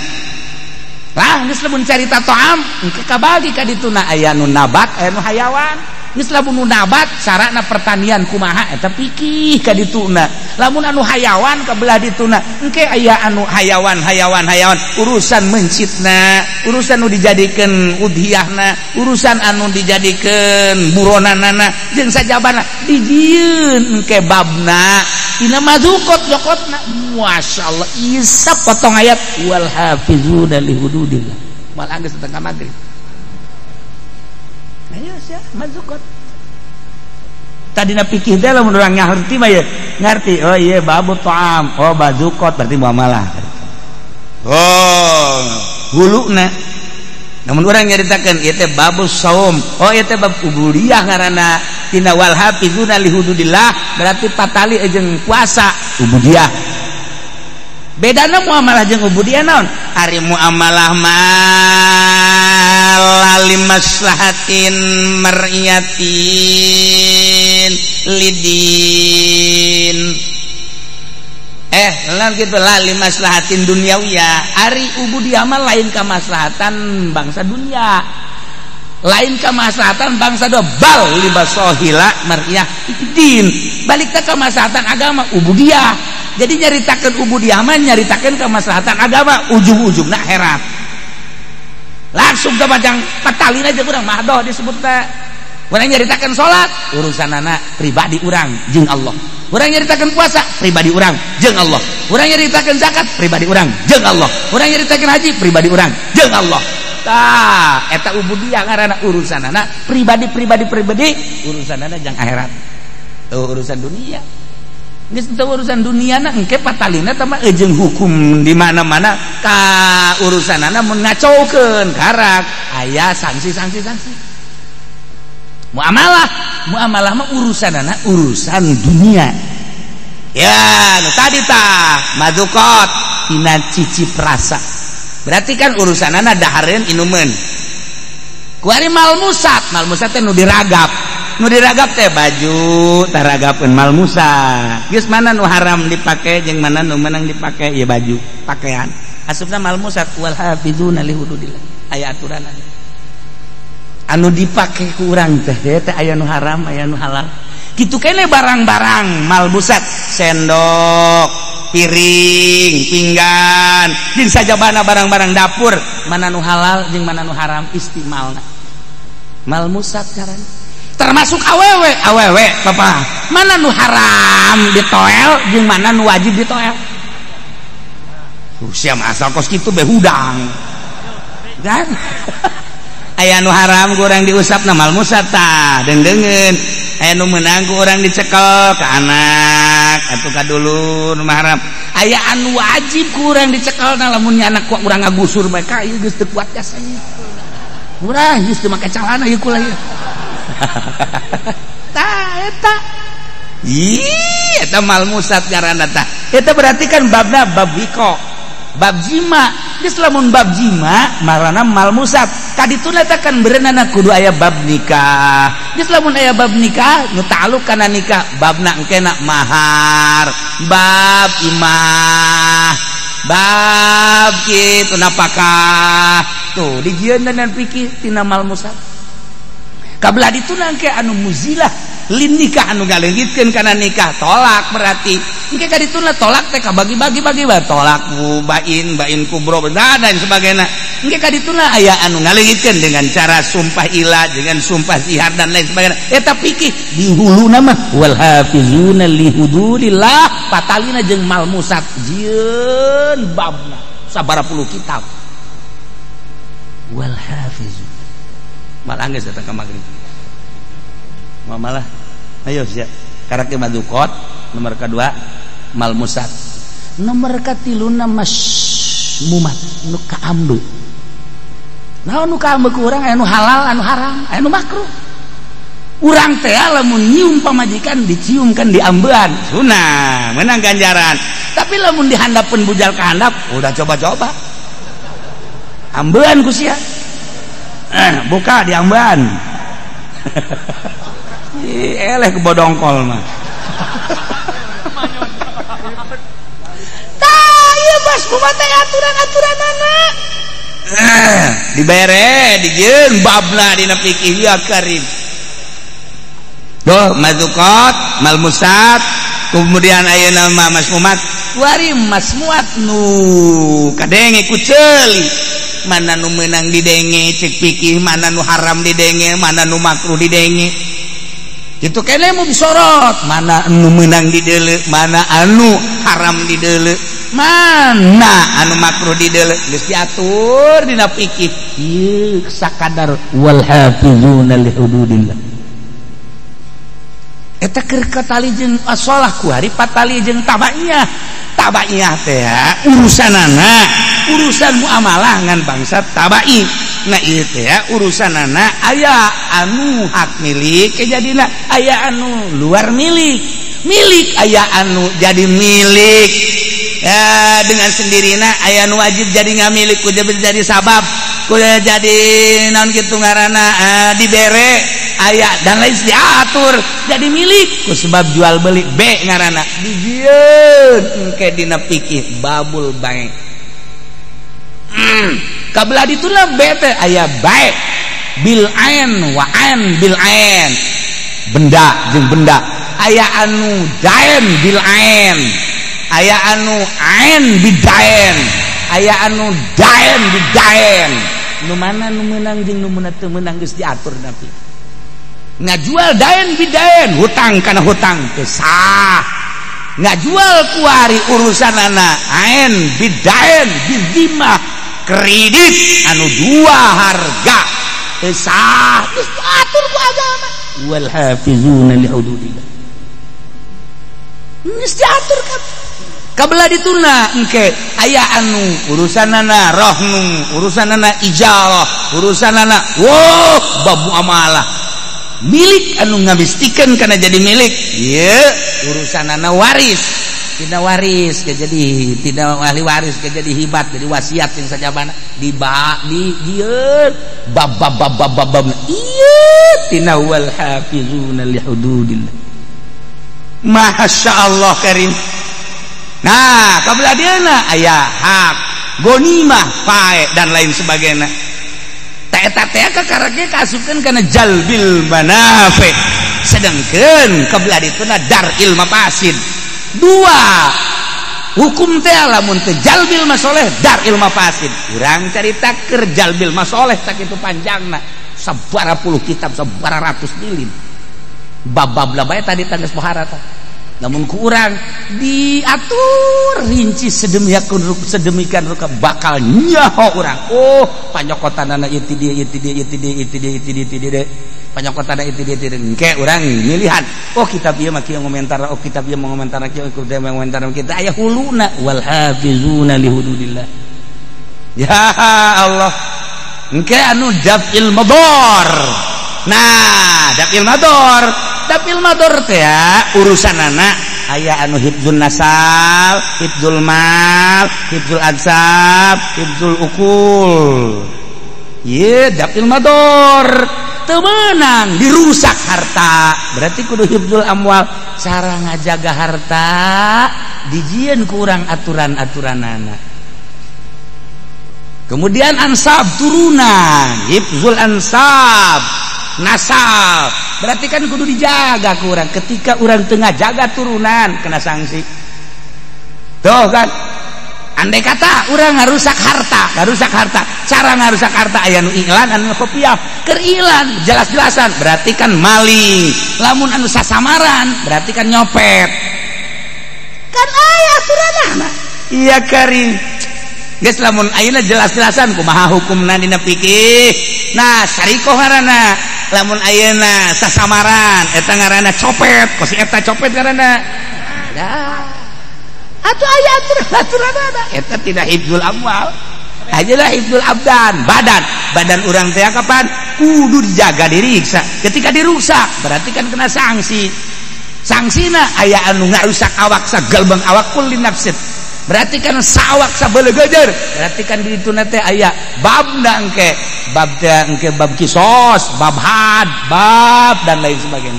Lah geus lamun carita to'am engke kabagi ka dituna aya nu nabat, aya nu hayawan. Geus lamun nu nabat carana pertanian kumaha eta pikih ka dituna. Lamun anu hayawan ka belah dituna engke aya anu hayawan hayawan hayawan urusan mencitna, urusan nu dijadikeun udhiyahna, urusan anu dijadikeun buronanana jeung sajabana dijieun engke babna tina mazukot jokotna. Masyaallah isap potong ayat wal hafizuna li hududillah. Mal anggeus setengah magrib. Ayo sia mazukot. Tadina pikir teh lamun urang ngarti mah ye, ngarti oh ieu babu ta'am, oh bazukot berarti muamalah. Oh, huluna. Namun urang nyaritakeun ieu teh babus saum, oh ieu teh bab ubudiyah ngaranna tina wal hafizuna li hududillah berarti patali jeung puasa ubudiyah. Bedana muamalah jeung ubudiyah naon? Ari muamalah mah li maslahatin mar'iyatin lidin. Lan kitu lah li maslahatin dunyawiyah. Ari ubudiyah mah lain kamaslahatan bangsa dunia, lain kamaslahatan bangsa do bal li basohila mar'iyah din. Balik teh kamaslahatan agama ubudiyah. Jadi nyaritakeun ubudiyah mah nyaritakeun kamaslahatan agama, ujung-ujungna akhirat. Langsung ke majang patalin aja urang mahdoh disebutna. Urang nyaritakeun salat urusanana pribadi urang jeung Allah. Urang nyaritakeun puasa pribadi urang jeung Allah. Urang nyaritakeun zakat pribadi urang jeung Allah. Urang nyaritakeun haji pribadi urang jeung Allah. Tah eta ubudiyah ngaranna urusanana pribadi pribadi pribadi urusanana jang akhirat. Urusan dunia. Geus teu urusan dunia na engke patalina tah mah jeung hukum di mana-mana ka urusanana mun ngacaukeun karak aya sanksi-sanksi sanksi. Muamalah, muamalah mah urusanana urusan dunia. Ya, nu tadi tah mazukot tina cicip rasa. Berarti kan urusanana dahareun inumeun. Kuari malmusat, malmusat teh nu diragap. Nu diragap teh baju taragapeun malmusat. Geus mana nu haram dipake jeung mana nu menang dipake ieu baju, pakaian. Asupna malmusat wal hafizuna li hududillah. Aya aturanana. Anu dipake ku urang teh teh aya nu haram, aya nu halal. Kitu kene barang-barang malmusat, sendok, piring, pinggan, jeung sajabana barang-barang dapur, mana nu halal jeung mana nu haram istimalna. Malmusat ngaranna. Termasuk awewe, awewe papa. Mana nu haram ditoel jeung mana nu wajib ditoel. Sia mah asal kos kitu be hudang. Kan? Aya nu haram ku urang diusapna malmusat tah, deungdeungeun. Aya nu meunang ku urang dicekel ka anak atuh ka dulur nu haram. Aya anu wajib ku urang dicekelna lamun nya anak ku urang ngagusur bae ka ieu geus teu kuat gas ieu. Murah geus teu make calana ieu kula ieu. Tah eta. Ih, eta malmusat ngaranna tah. Eta berarti kan babna bab wiko, bab jima. Geus lamun bab jima marana malmusat. Kadituna teh kan berenana kudu aya bab nikah. Geus lamun aya bab nikah nu ta'alluq kana nikah, babna engkena mahar, bab imah, bab kitu napakah. Tuh dijieun dan fikih tina malmusat. Kabelah dituna engke anu muzilah lin nikah anu ngaleungitkeun kana nikah tolak berarti. Engke ka dituna tolak teh kabagi-bagi bagi bae tolak bain bain kubro dan lain sebagainya. Engke ka dituna aya anu ngaleungitkeun dengan cara sumpah ilah dengan sumpah zihar dan lain sebagainya. Eta fikih di huluna mah wal hafizuna li hududillah patalina jeung malmusat jieun babna sabaraha puluh kitab. Wal hafizun malah geus datang ka magrib. Malah ayo sia karake madukot nomor kedua malmusat nomor katiluna masmumat nu kaambe. Naon nu kaambe ku urang aya nu halal anu haram aya nu makruh. Urang teh lamun nyium pamajikan dicium kan diambean sunah menang ganjaran. Tapi lamun dihandapeun bujal ka handap udah coba-coba ambean ku sia. Buka diambean. Eleh kebodongkol mah. Tah ieu bas kumaha teh aturan-aturanana. Dibere dijieun babna dina fikih ya karim. Duh mazukot malmusat kemudian ayeuna mah masmumat wari masmuat nu kadenge ku ceuli. Mana nu meunang didenge cek fikih, mana nu haram didenge, mana nu makruh didenge. Kitu kene mu disorot, mana anu meunang dideuleu, mana anu haram dideuleu, mana anu makruh dideuleu, geus diatur dina fikih. Ieu sakadar wal hafizuna li hududillah. Eta keur katali jeung asolah ku hari patali jeung tabaiyah. Tabaiyah teh urusanana urusan muamalah ngan bangsa tabai. Nah ieu teh urusanana aya anu hak milik jadina aya anu luar milik. Milik aya anu jadi milik. Ya, dengan sendirina aya anu wajib jadi ngamilik kudu jadi sabab kudu jadi naon kitu ngaranna dibere aya dan lain diatur jadi milik ku sebab jual beli B ngaranna dijieun engke dina fikih babul bai. Kabelah dituna B teh aya bae bil ain wa ain bil ain benda jeung benda aya anu daen bil ain aya anu ain bidaen aya anu daen bidaen. Nu mana nu meunang jeung nu teu meunang geus diatur tapi ngajual daen bidaen hutang kana hutang teu sah. Ngajual kuari urusanana ain bidaen bizimah kredit anu dua harga teu sah geus diatur ku agama. Wal hafizuna li hududillah geus diatur kan. Kabelah dituna engke aya anu urusanana rohnu urusanana ijarah urusanana wow bab muamalah milik anu ngamistikeun kana jadi milik ieu urusanana waris tidak waris jadi tidak ahli waris jadi hibat jadi wasiat yang sajabana di ba di dieu bab bab bab bab bab ieu tina wal hafizuna li hududillah. Masya Allah karim. Nah kabelah dieuna aya hak gonimah pae dan lain sebagainya. Eta teh kakarake kaasupkeun kana jalbil manafi. Sedangkan kabelah dituna daril mafasid. Dua Hukum teh lamun teu jalbil masoleh daril mafasid. Urang carita keur jalbil masoleh sakitu panjangna. Sabara puluh kitab, sabara ratus jilid. Bab-bab lah bae tadi tangges pohara tah. Namun ku urang diatur rinci sedemikian rupa bakal nyaho urang. Oh, panyokotanana ieu ti dieu ieu ti dieu ieu ti dieu ieu ti dieu ieu ti dieu ti dieu. Panyokotanana ieu ti dieu ti dieu. Engke urang milihan. Oh, kitab ieu mah kieu ngomentar, oh kitab ieu ngomentar kieu, kitab ieu ngomentar kita aya huluna wal hafizuna li hududillah. Ya Allah. Engke anu daf'il madar. Nah, daf'il madar. Daf'il madar teh urusan anak aya anu hifdzul nasab, hifdzul mal, hifdzul ansab, hifdzul ukul. Ye, daf'il madar teu meunang dirusak harta. Berarti kudu hifdzul amwal, cara ngajaga harta dijieun ku urang aturan-aturanana. Kemudian ansab turunan, hifdzul ansab, nasab. Berarti kan kudu dijaga ku urang. Ketika urang tengah jaga turunan kena sanksi. Tuh kan. Andai kata urang ngarusak harta, ngarusak harta. Cara ngarusak harta aya nu iklan anu kopiah. Keur ilan jelas-jelasan berarti kan maling. Lamun anu sasamaran berarti kan nyopet. Kan aya aturanana. Iya karing. Geus lamun ayeuna jelas-jelasan kumaha hukumna dina fikih. Nah, sarikoh ngaranna. Lamun ayeuna sasamaran eta ngaranna copet, kos eta copet ngaranna. Dah. Atuh aya aturan-aturanana. Eta tidak hifdzul amwal. Ajalah hifdzul abdan, badan. Badan urang teh kapan kudu dijaga diriksa. Ketika dirusak berarti kan kena sanksi. Sanksina aya anu ngarusak awak sagalbang awak kulli nafsin. Berarti kan sawak sabelegejer. Berarti kan di ditu teh aya babna engke, bab teh engke bab kisos, bab had, bab dan lain sebagainya.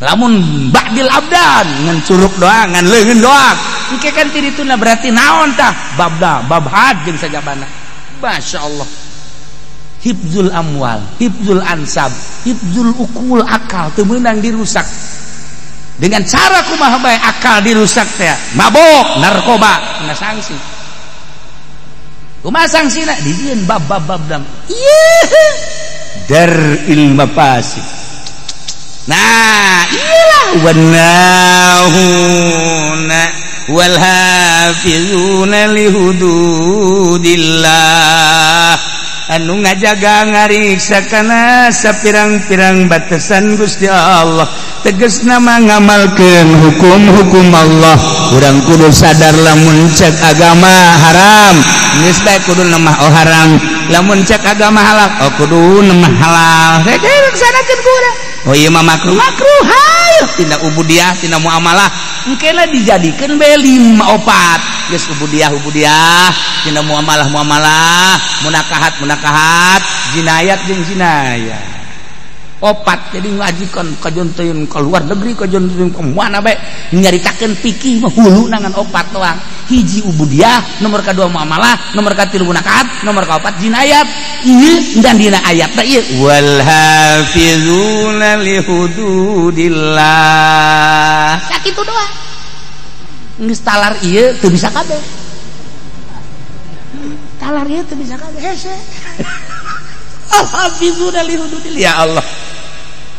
Lamun ba'dil abdan ngan curug doang, ngan leungeun doang. Engke kan ti dituna berarti naon tah? Babda, bab had jeung sajabana. Masyaallah. Hifdzul amwal, hifdzul ansab, hifdzul ukul, akal teu meunang dirusak. Dengan cara kumaha bae akal dirusak teh, mabok, narkoba, kena sanksi. Kumaha sanksina? Dijieun bab bab bab dam. Ieu daril mafasid. Nah, iyalah wanahuna wal hafizuna li hududillah. Anu ngajaga ngariksa kana sapirang-pirang batasan Gusti Allah. Tegasna mah ngamalkeun hukum-hukum Allah. Urang kudu sadar lamun cek agama haram, geus bae kudu nemah oh haram. Lamun cek agama halal, oh kudu nemah halal. Rek laksanakeun ku urang. Oh ieu mah makruh, makruh hayu tina ubudiah, tina muamalah. Engkena dijadikeun bae 5 4. Geus ubudiah, ubudiah, tina muamalah, muamalah, munakahat, munakahat, jinayat jeung jinayat. Opat jadi ngajikan kajonteun ke luar negeri, kajonteun ke mana bae nyaritakeun fikih mah hulu nangan opat doang. Hiji ubudiah, nomor kadua muamalah, nomor katilu munakahat, nomor kaopat jinayat. Ieu dan dina ayat teh ieu wal hafizuna li hududillah. Sakitu doang. Geus talar ieu teu bisa kabeh. Talar ieu teu bisa kabeh hese. Al-hafizuna li hududillah. Ya Allah.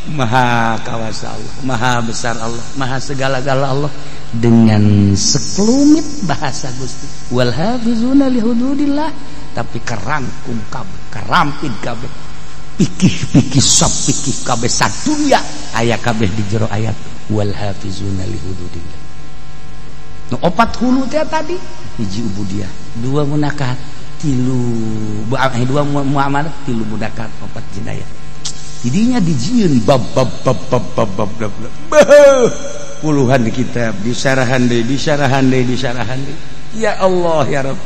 Maha kawasa Allah, maha besar Allah, maha segala-gala Allah dengan sekelumit bahasa Gusti. Wal hafizuna li hududillah, tapi kerangkum kabeh, kerampit kabeh. Pikih-pikih sop pikih kabeh sadunya aya kabeh di jero ayat wal hafizuna li hududillah. Nu opat hulu teh tadi, hiji ubudiah, dua munakahat, tilu dua muamalah, tilu munakahat, opat jinayah. Jadinya dijieun bab bab bab bab bab bab bab. Puluhan kitab disarahan deui, disarahan deui, disarahan deui. Ya Allah ya Rabb.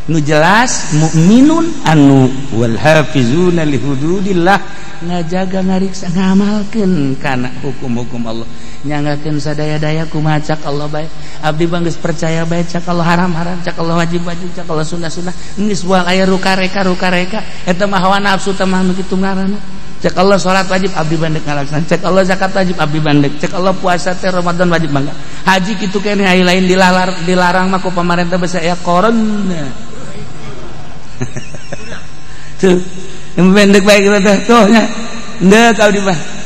Nu jelas mukminun anu wal hafizuna li hududillah, ngajaga ngariksa ngamalkeun kana hukum-hukum Allah. Nyanggakeun sadaya-daya kumaha cak Allah bae. Abdi bang geus percaya bae cak Allah haram-haram, cak Allah wajib-wajib, cak Allah sunnah-sunnah. Geus buang aya ruka-reka ruka-reka eta mah hawa nafsu teh mah nu kitu ngaranna. Cek Allah salat wajib abdi bandek ngalaksanakeun, cek Allah zakat wajib abdi bandek, cek Allah puasa teh Ramadan wajib bangga. Haji kitu keneh aya lain dilarang mah ku pamarentah basa aya corona. Tuh, yang pendek baik teh tuh nya. Ndek abdi mah.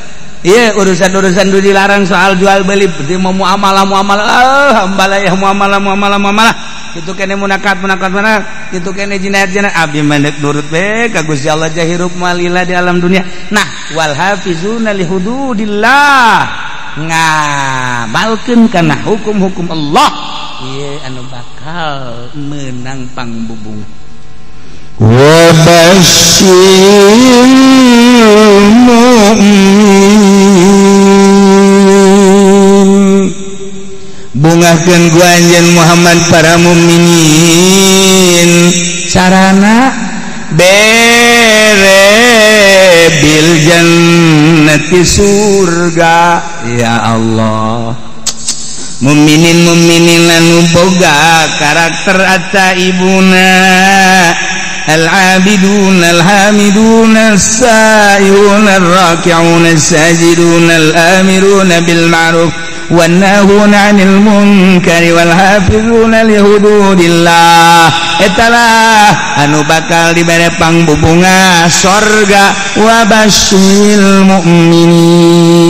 Iya urusan-urusan du dilarang soal jual beli, berarti mau muamalah muamalah, hambalah muamalah muamalah muamalah. Kitu keneh munakat munakat mana, kitu keneh jinayat jinayat abdi mandek nurut be ka Gusti Allah jahirup malila di alam dunia. Nah, wal hafizuna li hududillah, ngamalkeun kana hukum-hukum Allah. Ieu anu bakal menang pangbubung. Wa basyiril mu'minin, bungahkeun ku anjeun Muhammad para mukminin sarana bere bil jannati surga. Ya Allah, mukminin mukminin anu boga karakter atta ibuna al-abidun al-hamidun as-sa'ihun ar-raki'un as-sajidun al-amirun bil ma'ruf wan-nahuna 'anil munkari wal hafizuna li hududillah. Etalah anu bakal dibere pangbubunga sorga. Wa basyiril mu'minin.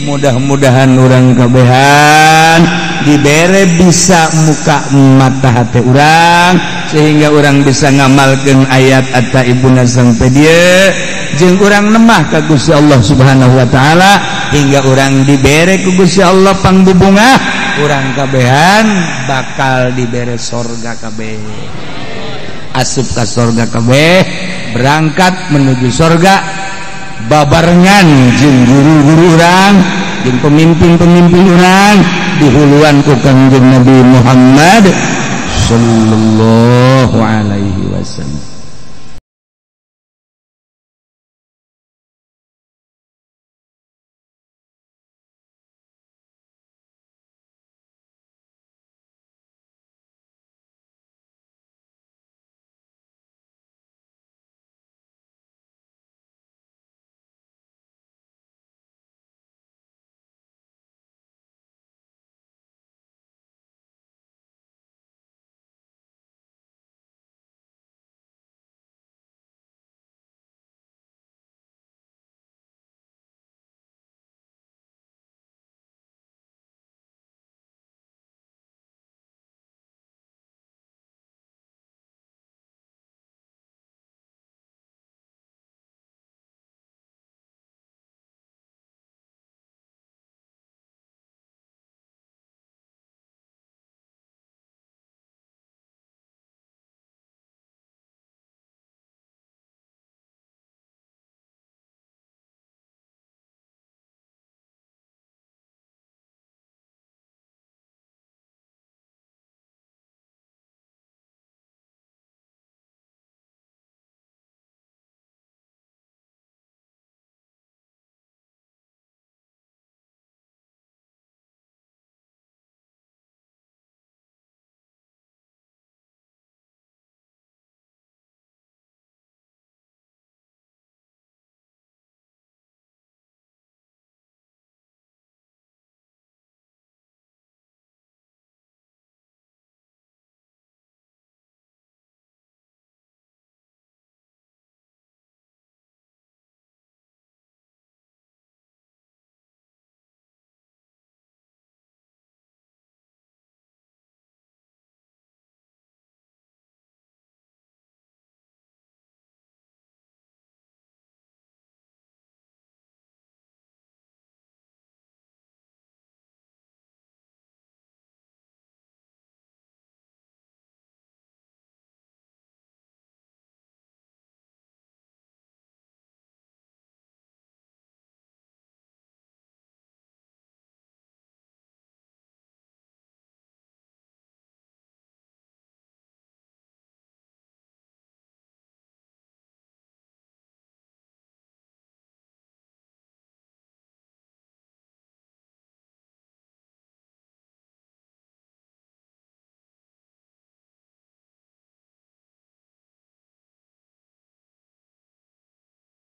Mudah-mudahan urang kabehan dibere bisa muka mata hati urang sehingga urang bisa ngamalkeun ayat atta ibuna sampai dia jeung urang nemah ka Gusti Allah Subhanahu wa taala hingga urang dibere ku Gusti Allah pangbubungah urang kabehan bakal dibere sorga kabeh, asup ka sorga kabeh, berangkat menuju sorga babarengan jeung guru-guru urang jeung pemimpin-pemimpin urang dihuluan ku Kangjeng Nabi Muhammad sallallahu alaihi wasallam.